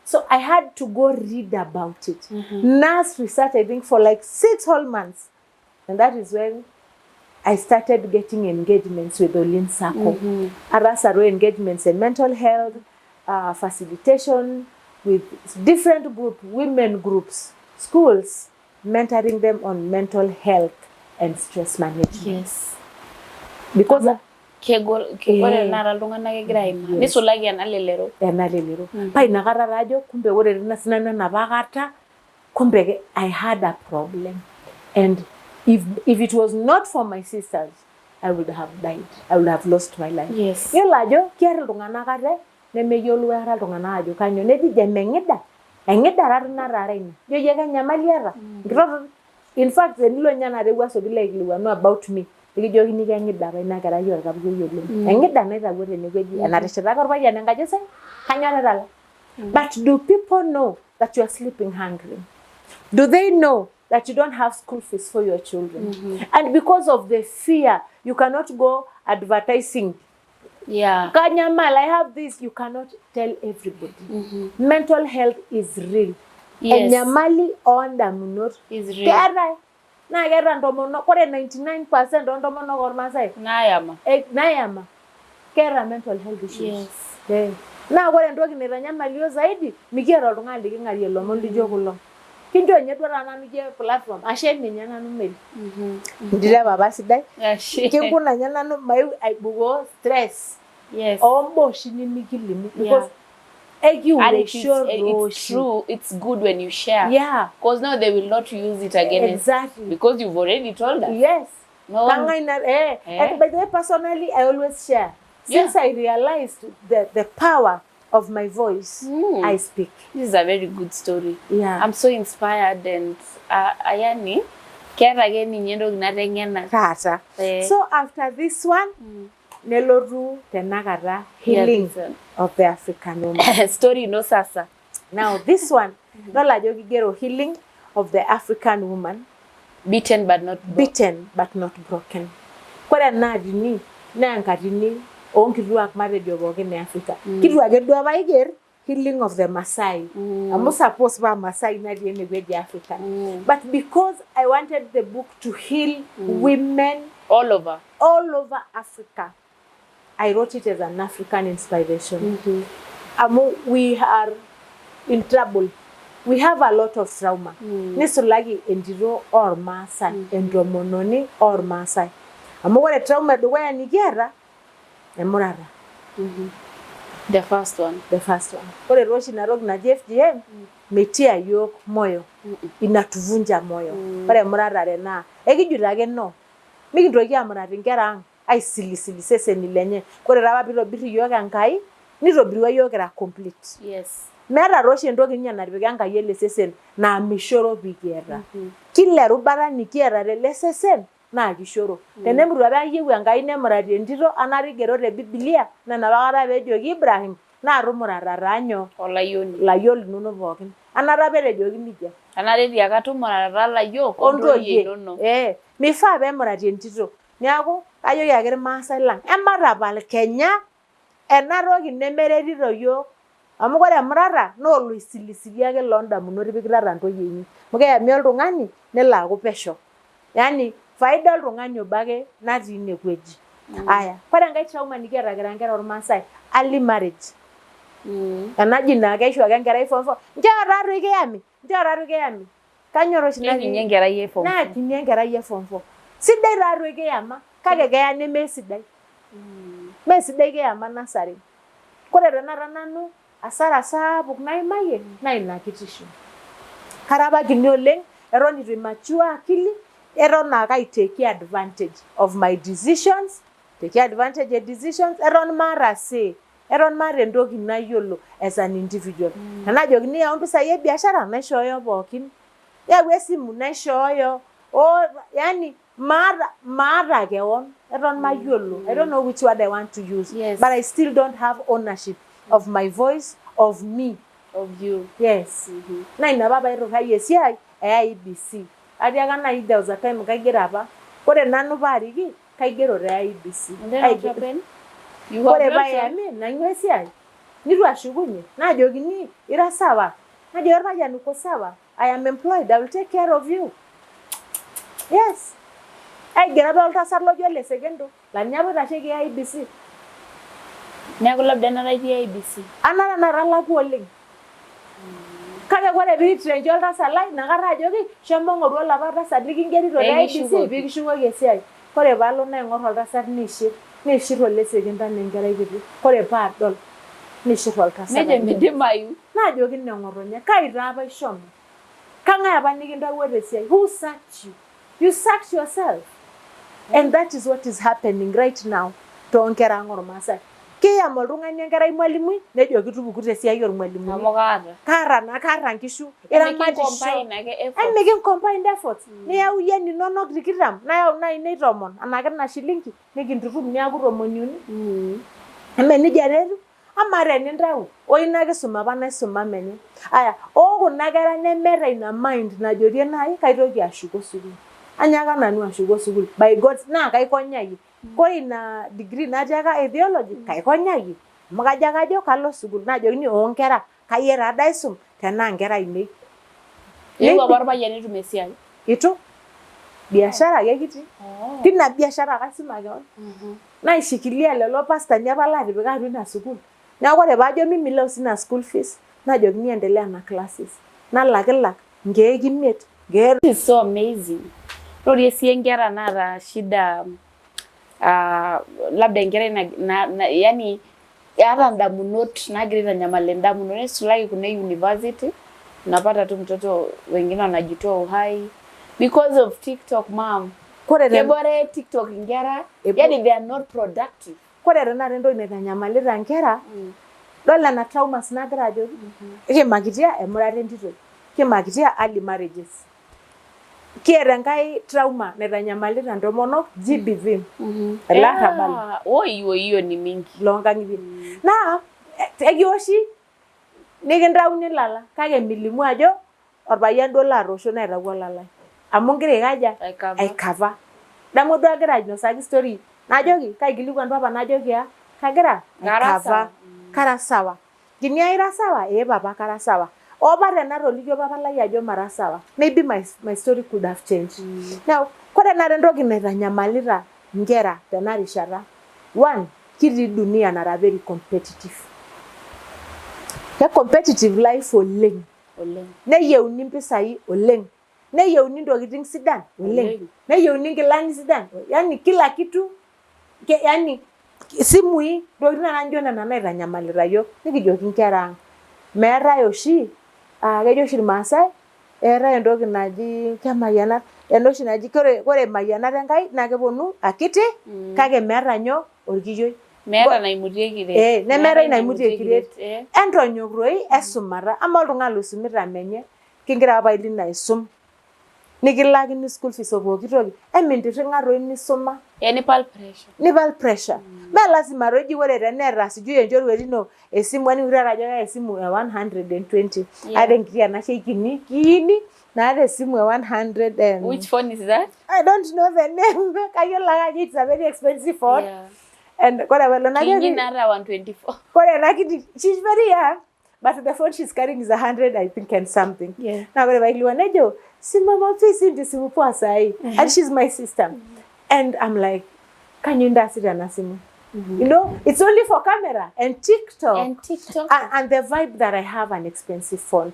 So I had to go read about it. Nurse research, I think, for like 6 whole months. And that is when I started getting engagements with Olin Sacco. Arasaro engagements in mental health, facilitation with different group, women groups, schools, mentoring them on mental health and stress management. Because Kegol ore Eh. tenakata iltung'anak kegira aimaa nisulaki ena lelero. Ena lelero. Pa inakata taa ajo kumbe ore tina sinanu enapa kata kumbe I had a problem, and if it was not for my sisters, I would have died. I would have lost my life. Yiolo ajo kiar iltung'anak ate nemeyiolou aikata iltung'anak ajo kanyoo neji emeng'ida eng'ida taa ina taara ina ijo iyie kenyamali eeta nkitoto. In fact, tenilo ninye enatewuo asioki aikilikuanu about me, nikijokini keng'ida apa ina kerai orkapukoi oleng, eng'ida naitawuo tenewueji enateshetaka orpayian enkaji sai kanyoo netala. But do people know that you are sleeping hungry? Do they know that you don't have school fees for your children? And because of the fear, you cannot go advertising, "Kanyamal, I have this." You cannot tell everybody. Mental health is real. Enyamali oondamunot Is real. Keetae naa keeta ntomonok, ore 99% oontomonok ormaasai Naayama. Nayama keeta mental health issues. Eh. Naa ore entoki naitanyamal iyiok zaidi, mikiata oltung'ani liking'arie ilomon lijo kulo. Kincho ninye duo taata nanu iyie platform, ashe ninye nanu Mary. Ntito papa sidai. Ashe. Kinkuna ninye nanu maeu aibukoo stress ombaa oshi nimikilimu because And it is, ekiureisho it's oshi. True. It's good when you share. Because now they will not use it against because you've already told us. No one- Kang'ae ina eh. Eh. And by the way, personally, I always share. Since I realized the power of my voice, I speak. This is a very good story. I'm so inspired and ayani keeta ake ninye entoki nateng'ena. Taata. Eh. So after this one, nelotu tenakata Healing this one. Of the African Woman. Story ino sasa. Now this one, idol ajo kigero Healing of the African Woman. Beaten but not broken. Beaten but not broken. Kore ena atini naa enkatini oonkituak matejo pookin e Africa. Kitu ake duo apa aiger healing of the Maasai. Amu suppose paa Maasai natii enewueji e Africa. But because I wanted the book to heal women all over all over Africa, I wrote it as an African inspiration. Amu we are in trouble. We have a lot of trauma. Nisulaki entito ormaasai, entomononi ormaasai. Amu ore trauma edukuya nikiata, emurata. The first one. The first one. Ore taa oshi ina toki naji FGM, metia yiok moyo. Inatuvunja moyo. Ore emuratare naa, ekijito ake no. Mikintoki amurat inkera ang aisilisili iseseni lenye. Ore taa apa piitobir iyiook Enkai, nitobirua iyiook kira complete. Meeta taa oshi entoki ninye natipika Enkai ele sesen naa mishoro pii kiata. Kila erubata nikiata tele sesen naa kishoro. Tenemutu apa eyieu Enkai nemurati entito anaa igero te Bibilia naa enapa kata peejoki Ibrahim naa tumurata taa nyoo? Olayioni. Ilayiok linonok pookin. Anata apa etejoki nejia. Anata etiaka tumurata taa ilayiok ontoyie inonok. Ee, mifaa peemurati entito. Neeku kajoki ake irmaasai lang ematapal kenya ena toki nemeretito iyiook amu ore emurata naa oloisilisili ake loondamunot ipikitata intoyie inyi amu keyami oltung'ani nelo aaku pesho yani faida oltung'ani obo ake natii ine wueji. Aya, ore enkae trauma nikiata kira inkera ormaasai, early marriage. Enaji naa keishu ake enkerai form four, nchoo taatoi kiyami, nchoo taatoi kiyami. Kanyor oshi Nekinyi enkerai e form naa four. kinyi enkerai e form four. Sidai taatoi kiyama kake keya nemesidai. Mee sidai kiyama nasari. Kore tenakata nanu asara sapuk naimayie naa ina kitisho. Kara apa kini oleng eton eitu ai mature akili eton aa kaiteki advantage of my decisions, aiteki advantage e decisions eton maata say. Eton maata entoki nayiolo as an individual. Tenajokini yau mpisai e biashara naishooyo pookin, yau esimu naishooyo, oo yani maata maata kewon eton mayiolo. I don't know which word I want to use but I still don't have ownership of my voice, of me. Of you. Yes. Naa ina apa paiturrayie esiai e IEBC. Atiaka naaji there was a time kaigero apa, ore nanu paariki kaigero te IEBC. And then what happened? You were Ore brought on. paayami naing'ua esiai nitu ashukunye naajokini ira sawa, najoki orpayian uko sawa, I am employed, I will take care of you. Yes. Aigero apa oltasat lojo ole Sekendo laa ninye apa oitasheki IEBC. Neeku labda enara itii IEBC. Anaa tenakata alakua oleng. Kake ore pee itrencha oltasat lai inakata ajoki shomo ng'oru olapa tasat likingerito te IEBC pee kishukoki esiai. Ore paalo naing'or oltasat neishir, neishir ole Sekinta anaa enkerai kiti. Ore paadol neishir oltasat. Nejo midimayu. Naajoki neng'otonye kai taa apa ishomo? Kang'ae apa nikintawuo te siai? Who sacked you? You sacked yourself. And that is what is happening right now toonkera ang ormaasai. Kiyam oltung'ani enkerai mwalimui nejoki tupuku te siai ormwalimui. Amu kaata. Kaata naa kaata nkishu. Iramatisho. Emikincombine ake efforts. Emikincombine efforts. Niyau iyie ininonok tikitam nayau inainei tomon anake ina shilingi nikintutum niaku tomoni uni. Eme nejia taa etiu? Amaa tenintau o ina kisuma apa naisuma menye. Aya, oo kuna kera nemeeta ina mind najorie naaji kaitoki ashuko sukuul. Anyaaka nanu ashuko sukuul by God's naa kaikonyayie. Kore ina degree natiaka e theology kaikonyayie amu kajo ake ajo kalo sukuul naajokini oo nkera kayie taa doi aisum tenaa nkera ainei. Eewuo apa orpayian netum esiai? Eitu. Biashara ake kitii. Tina biashara ake aisuma kewon. Naishikilia lelo pastani apa laatipika atua ina sukuul. Neeku ore paajo mimi leo sina school fees naajokini endelea na classes. Nalakilak nkeek imiet, nkeek. This is so amazing. Rorie sii inkera naata shida labda enkerai na yani eata indamunot naagira aitanyamal indamunot neisulaki kuna e university unapata tu mtoto wengine wanajitoa uhai because of TikTok mom. Kore Kebore TikTok inkera yani they are not productive. Kore tenakata entoki naitanyamalita inkera, idol nena traumas nagira ajoki, ekimakitia emurata entito, kimakitia early marriages. Kiata enkae trauma naitanyamalita intomonok GBV, elarrabal. Woi woi hiyo ni mingi. Loonkang'itie. Naa ekioshi nikintauni ilala kake milimu ajo orpayian duo latoosho naitawuo olalai. Amu ingira aikaja? Ai cover. Ai cover. Damu duo agira ainosaki story najoki kaikilikuan papa najoki ah kagira Kara ai cover. Sawa. Kara sawa. Kinia ira sawa? Ee papa, kara sawa. Opa tenatolikio papa lai ajo mara sawa. Maybe my story could have changed. Now, kore enare entoki naitanyamalita inkera tena rishata. One, kitii dunia nara very competitive. Ke competitive life oleng. Oleng. Neyieuni impisai oleng. Neyieuni intokitin sidan oleng. Oleng. Neyieuni inkilani sidan. Yani kila kitu ke, yani isimui ntokitin naijo nena naitanyamalita iyiok. Nikijoki inkera ang', meetae oshi kejo oshi irmaasai eetae entoki naji kemayianat ena oshi naji kore imayianat Enkai naa keponu akiti kake meeta nyoo orkiyioi. Meeta naimutieki iret. Eh, nemeetae naimutieki iret. Entonyok doi esumata. Amaa oltung'ani loisumita menye kingira apa Lina aisum nikilaakini school fees opooki toki, emintirring'a toi nisuma. Eh, nipal pressure. Nipal pressure. Mee lazima toi eji ore teneeta sijui enchoruet ino esimu aning taata ajo keeta esimu e 120. Ata enkiti anashe kini kiini naata esimu e 100 and Which phone is that? I don't know the name. Kayiolo ake ajo it's a very expensive phone. And kore apa elo Kinyi najoki naata 124. Kore ena kiti, she's very young but the phone she's carrying is 100, I think, and something. Naa ore paikilikuan nejo si mama Fisi ndio simu poa sahi. And she's my sister. And I'm like, kanyoo intaasita ena simu? It's only for camera and TikTok. And TikTok. And the vibe that I have an expensive phone.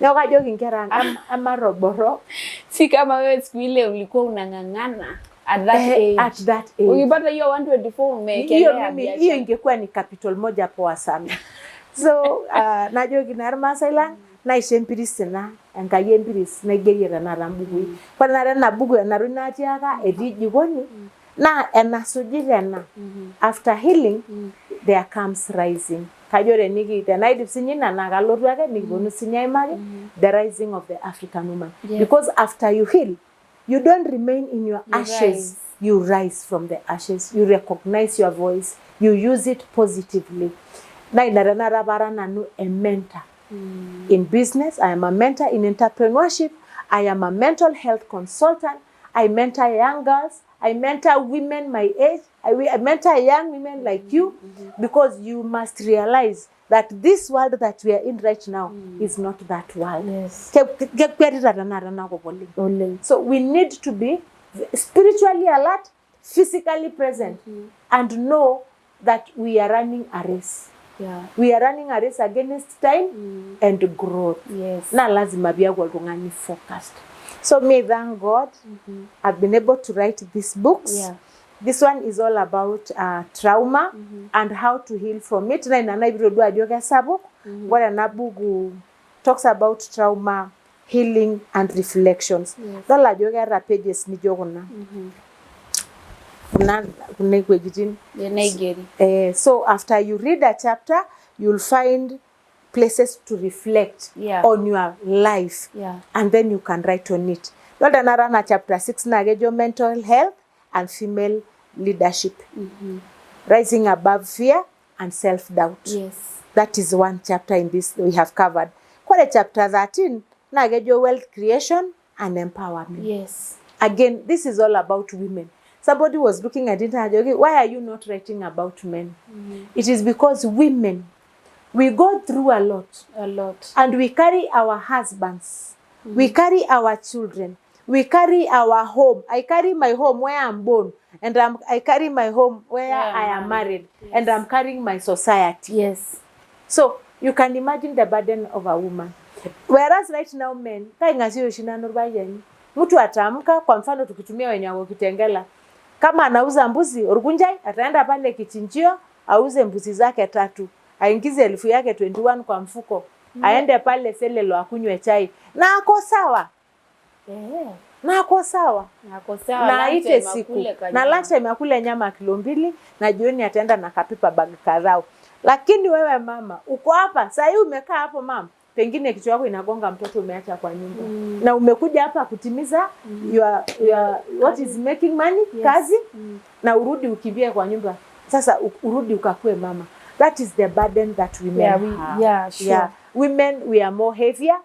Neeku kajoki inkera ang' ematoboro. Si kama wewe siku ile ulikuwa unang'ang'ana at that age. At that age. Ukipata hiyo 124 umeekelea Hiyo mimi biashara. Hiyo ingekuwa ni capital moja poa sana. So najoki naa irmaasai lang naisho empiris ina Enkai empiris naigerie tenakata mbukui. Ore tenakata ena buku ena toki natiaka etii jikoni naa enasujita ena. After healing there comes rising. Kajo teniki tenaidip sinye ina naa kalotu ake nikiponu sinye aimaki the rising of the African woman. Because after you heal, you don't remain in your You ashes. Rise. You rise from the ashes. You recognize your voice. You use it positively. Naa ina tenakata paara nanu a mentor. In business, I am a mentor in entrepreneurship. I am a mental health consultant. I mentor young girls. I mentor women my age. I mentor young women like you, because you must realize that this world that we are in right now is not that world. Kekwetita tenakata ena kop oleng. Oleng. So we need to be spiritually alert, physically present, and know that we are running a race. We are running a race against time and growth. Na lazima piaku oltung'ani focused. So me thank God I've been able to write these books. This one is all about trauma and how to heal from it. Na ina naipitodua ajo kesapuk. Ore ena buku talks about trauma, healing and reflections. Idol ajo keeta pages nijo kuna. Kuna wuejitin. Naigeri. So after you read a chapter, you'll find places to reflect on your life. And then you can write on it. Idol tenakata ena chapter 6 naa kejo mental health and female leadership. Rising above fear and self-doubt. That is one chapter in this we have covered. Kore chapter 13 naa kejo wealth creation and empowerment. Again, this is all about women. Somebody was looking at it and ajoki, why are you not writing about men? It is because women, we go through a lot. A lot. And we carry our husbands, we carry our children, we carry our home. I carry my home where I'm born, and I carry my home where I am married, and I'm carrying my society. So you can imagine the burden of a woman. Whereas right now men, kaing'asie oshi nanu irpayiani. Mtu ataamka, kwa mfano tukitumia wenye wako Kitengela, kama anauza mbuzi orkunjai, ataenda pale kichinjio auze mbuzi zake tatu, aingize elfu yake 21 kwa mfuko, aende pale Selelo akunywe chai na ako sawa. Na ako sawa. Ako sawa. Na aite Lunchtime siku akule na kanyama. Lunchtime akule nyama kilo 2 na jioni ataenda na kapipa bag kadhaa. Lakini wewe mama uko hapa saa hii, umekaa hapo mama, pengine kichwa yako inagonga mtoto umeacha kwa nyumba na umekuja hapa kutimiza your what is making money, kazi, na urudi ukimbie kwa nyumba sasa urudi ukakue mama. That is the burden that women Yeah, have. Yeah, sure. Yeah. Women, we are more heavier.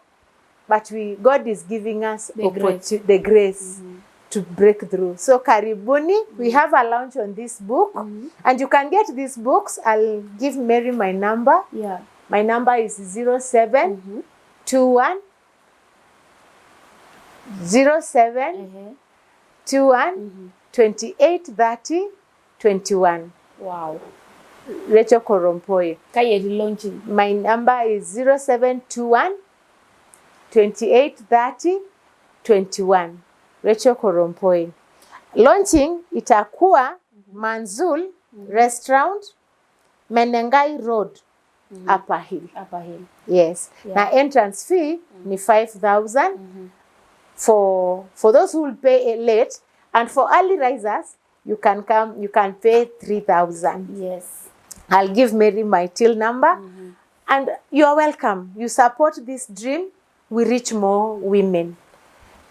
But we, God is giving us The grace. The grace to break through. So karibuni, we have a launch on this book, and you can get these books. I'll give Mary my number. My number is 07 21 07 21 28 30 21. Rachel Korompoi. Kai etii launching? My number is 0721 28 30 21. Rachel Korompoi. Launching itakuwa Manzul Restaurant, Menengai Road, Upper Hill. Upper Hill. Yes. Na entrance fee ni 5000 for those who will pay late, and for early risers you can come, you can pay 3000. I'll give Mary my till number, and you are welcome. You support this dream, we reach more women.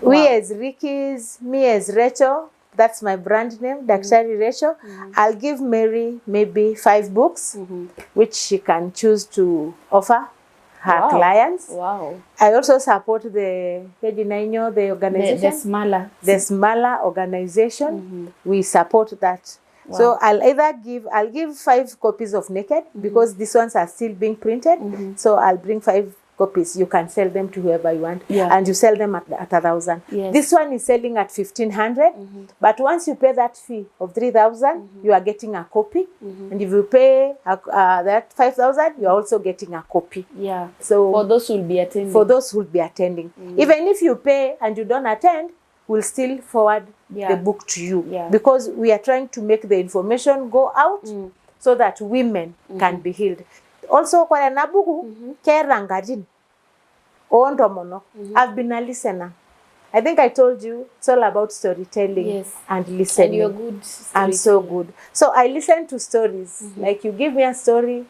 We as Rickies, me as Rachel, that's my brand name, Daktari Rachel. I'll give Mary maybe 5 books, which she can choose to offer her clients. I also support the Kejinainyo, the organization. The Smala. The Smala organization. We support that. So I'll either give, I'll give 5 copies of Naked, because these ones are still being printed. So I'll bring 5 copies. You can sell them to whoever you want. And you sell them at 1,000. This one is selling at 1,500. But once you pay that fee of 3,000, you are getting a copy. And if you pay that 5,000, you are also getting a copy. So for those who will be attending. For those who will be attending. Even if you pay and you don't attend, we'll still forward the book to you. Because we are trying to make the information go out so that women can be healed. Also, kwa ena buku, keeta nkatitin oontomonok. I've been a listener. I think I told you it's all about storytelling and listening. And you're good. I'm so good. So I listen to stories. Like you give me a story,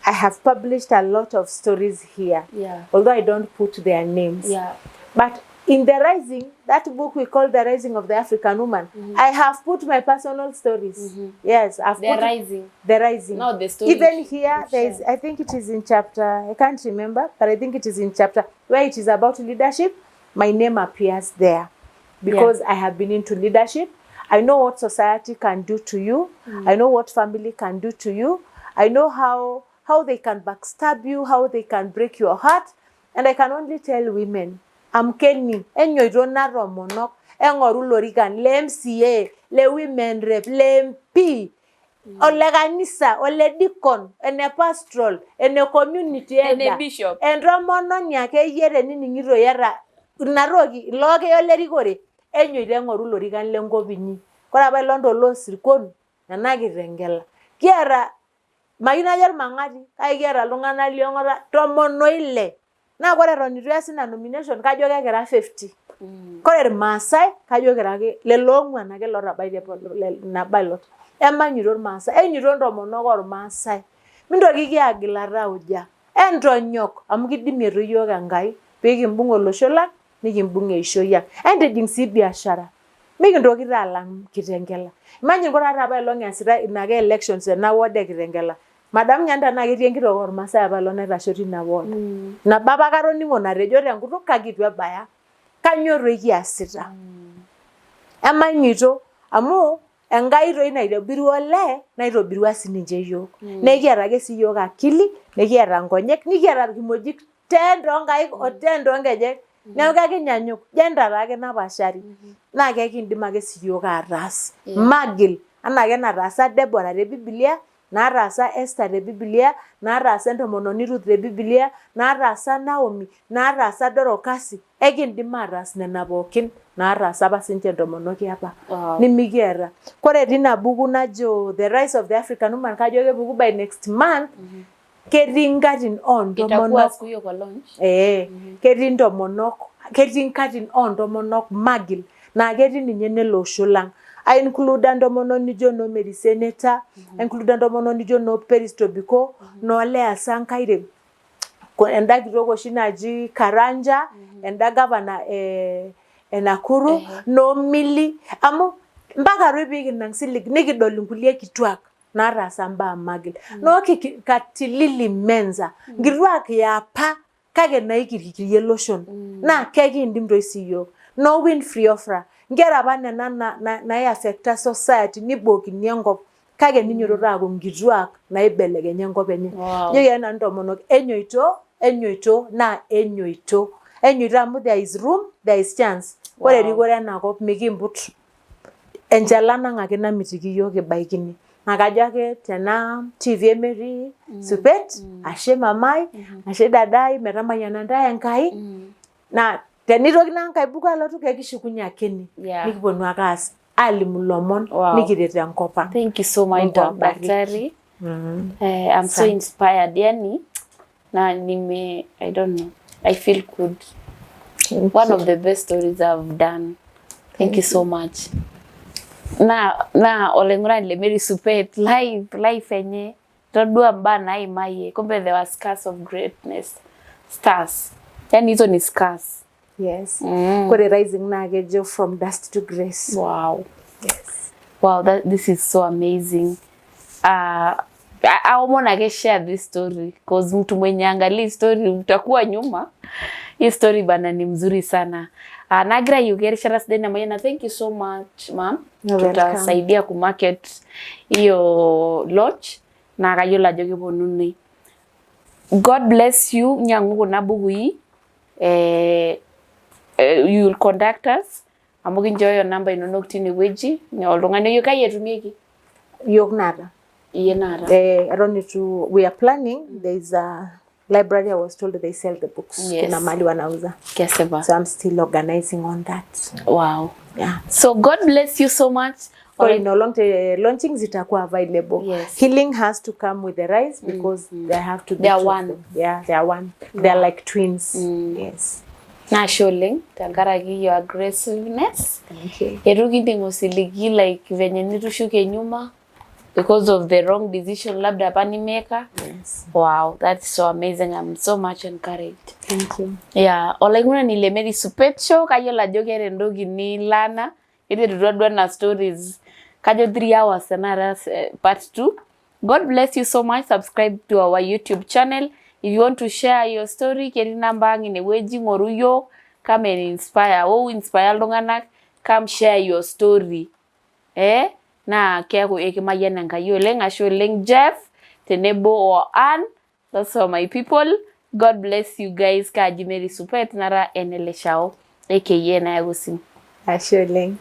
I have published a lot of stories here. Although I don't put their names. But in The Rising, that book we call The Rising of the African Woman, I have put my personal stories. Yes, I've The put Rising. The Rising. Not the story. Even here, there is, I think it is in chapter, I can't remember, but I think it is in chapter where it is about leadership. My name appears there because I have been into leadership. I know what society can do to you. I know what family can do to you. I know how they can backstab you, how they can break your heart. And I can only tell women, amkeni, enyoito natomonok, eng'oru ilorikan le MCA, le women rep, le MP, ole kanisa, ole deacon, ene pastoral, ene community Ene elder, bishop. Entomononi akeyie tenining'ito iyata ina toki ilo keyo lerikore, enyoito eng'oru ilorikan lenkop inyi. Ore apa ilo loosirkon ena Kitengela. Kiata, mayieu najo ormang'ati, kake kiata iltung'anak liong'ota 16. Naa ore eton eitu easi ina nomination kajo kekira 50. Ore irmaasai kajo kira ake lelo oong'uan ake lootabaitie ina ballot. Emanyito irmaasai, enyito intomonok ormaasai. Mintokiki aagila tauja. Entonyok amu kidimie toi iyiook Enkai pee kimbung' olosho lang' nikimbung' eishoi ang'. Entijing' sii biashara. Mikintoki taa alang Kitengela. Imagine ore ata apaelong' eesitai ina ake elections tena ward e Kitengela. Madamu ninye tenaa ketii enkitok ormaasai apaelong' naitasho tina ward. Nabo apa katoning'o natejo tenkutuk kake eitu ebaya. Kanyoo toi kiasita? Emanyito amu Enkai toi naitobirua olee naitobirua sininche iyiook. Naa ekiata ake sii iyiook akili, nikiata nkonyek, nikiata irkimojik 10 toonkaik o 10 toonkejek. Neeku kekinyanyuk, gender taake napaashari. Naa kekiindim ake sii iyiook ataas. Magil anaa ake enataasa Deborah te Bibilia, naataasa Esther te Bibilia, naataasa entomononi Ruth te Bibilia, naataasa Naomi, naataasa Dorokasi, ekindim ataas nena pookin naataasa apa sinche intomonok iapa. Nimikiata. Kore tina buku najo The Rise of the African Woman kajo kepuku by next month, ketii nkatin Itakuwa oontomonok. siku hiyo kwa launch. Ee, ketii intomonok, ketii nkatin oontomonok magil naa ketii ninye nele osho lang'. Aincluda intomonok nijo noo Mary Senator, aincluda intomonok nijo noo Peris Tobiko, noo Lea Sankaire, enda kitok oshi naji Karanja, enda gavana e Nakuru, noo Millie, amu mpaka toi pee kinang silig nikidol inkulie kituak naataasa imbaa magil. Noo Katilili Menza, nkituak yaapa. kake naikirikirie loshon naa kekiindim toi sii iyiook. Noo Winfrey Ofra, nkera apa nena naiafecta society nibookini enkop kake ninyototo aaku nkituak naibelekenya enkop enye. Wow. Ajoki ake nanu intomonok enyoito, enyoito naa enyoito. Enyoito amu there is room, there is chance. Ore erikore ena kop mikimput enchalan ang ake namitiki iyiook ibaikini. Naa kajo ake tena TV e Mary Supet, ashe mamai, ashe dadai, metamayiana intae Enkai. Naa tenitoki naa enkae buku alotu kekishukunye ake ene. Yeah. Nikiponu ake aas alimu ilomon Wow. nikiret enkop ang. Thank you so much, Mungu awabariki. daktari. I'm so Asante. inspired. Yani, na nime, I don't know. I feel good. One of the best stories I've done. Thank you so much. Na olaing'urani le Mary Supet live life enye todua mbaa naimayie kumbe there were scars of greatness stars yani hizo ni scars Yes. Kore rising naa kejo from dust to grace. wow Yes. wow that, this is so amazing aomon ake share this story cause mtu mwenye angalii story utakuwa nyuma hii story bana ni mzuri sana nagira ayieuki erishata sidai namayiana thank you so much ma'am You're welcome. tutasaidia kumarket hiyo launch naa kayiolo ajo keponunui God bless you nyiang'u kuna bukui you will contact us amu kinchooyo namba inonok tinewueji oltung'ani oyieu kai etumieki Iyiok naata. iyie naata Eton itu we are planning there is a library I was told they sell the books. Yes. Kuna mahali wanauza. Kesipa. So I'm still organizing on that. Wow. Yeah. So God bless you so much. Kwa ina long launching zitakuwa available. Yes. Healing has to come with the rise because they have to be They are two of one. them. Yeah, they are one. They are like twins. Yes. Ashe oleng tenkaraki your aggressiveness. Thank you. Eitu kinting osiligi like venye nitushuke nyuma because of the wrong decision labda apa nimeka. Yes. Wow, that's so amazing. I'm so much encouraged. Thank you. Yeah, olaing'urani le Mary Supet Show kayiolo ajo keeta entoki nilana iterutua duo anaa stories kajo 3 hours tenakata part 2. God bless you so much. Subscribe to our YouTube channel. If you want to share your story, ketii namba ang inewueji, ng'oru yiok, come and inspire. Ou inspire iltung'anak, come share your story. Naa keeku ekimayian Enkai oleng. Ashe oleng Jeff tenebo o Ann. Those are my people. God bless you guys. Kaaji Mary Supet nara eneleshao aka Nayaku Sim. Ashe oleng.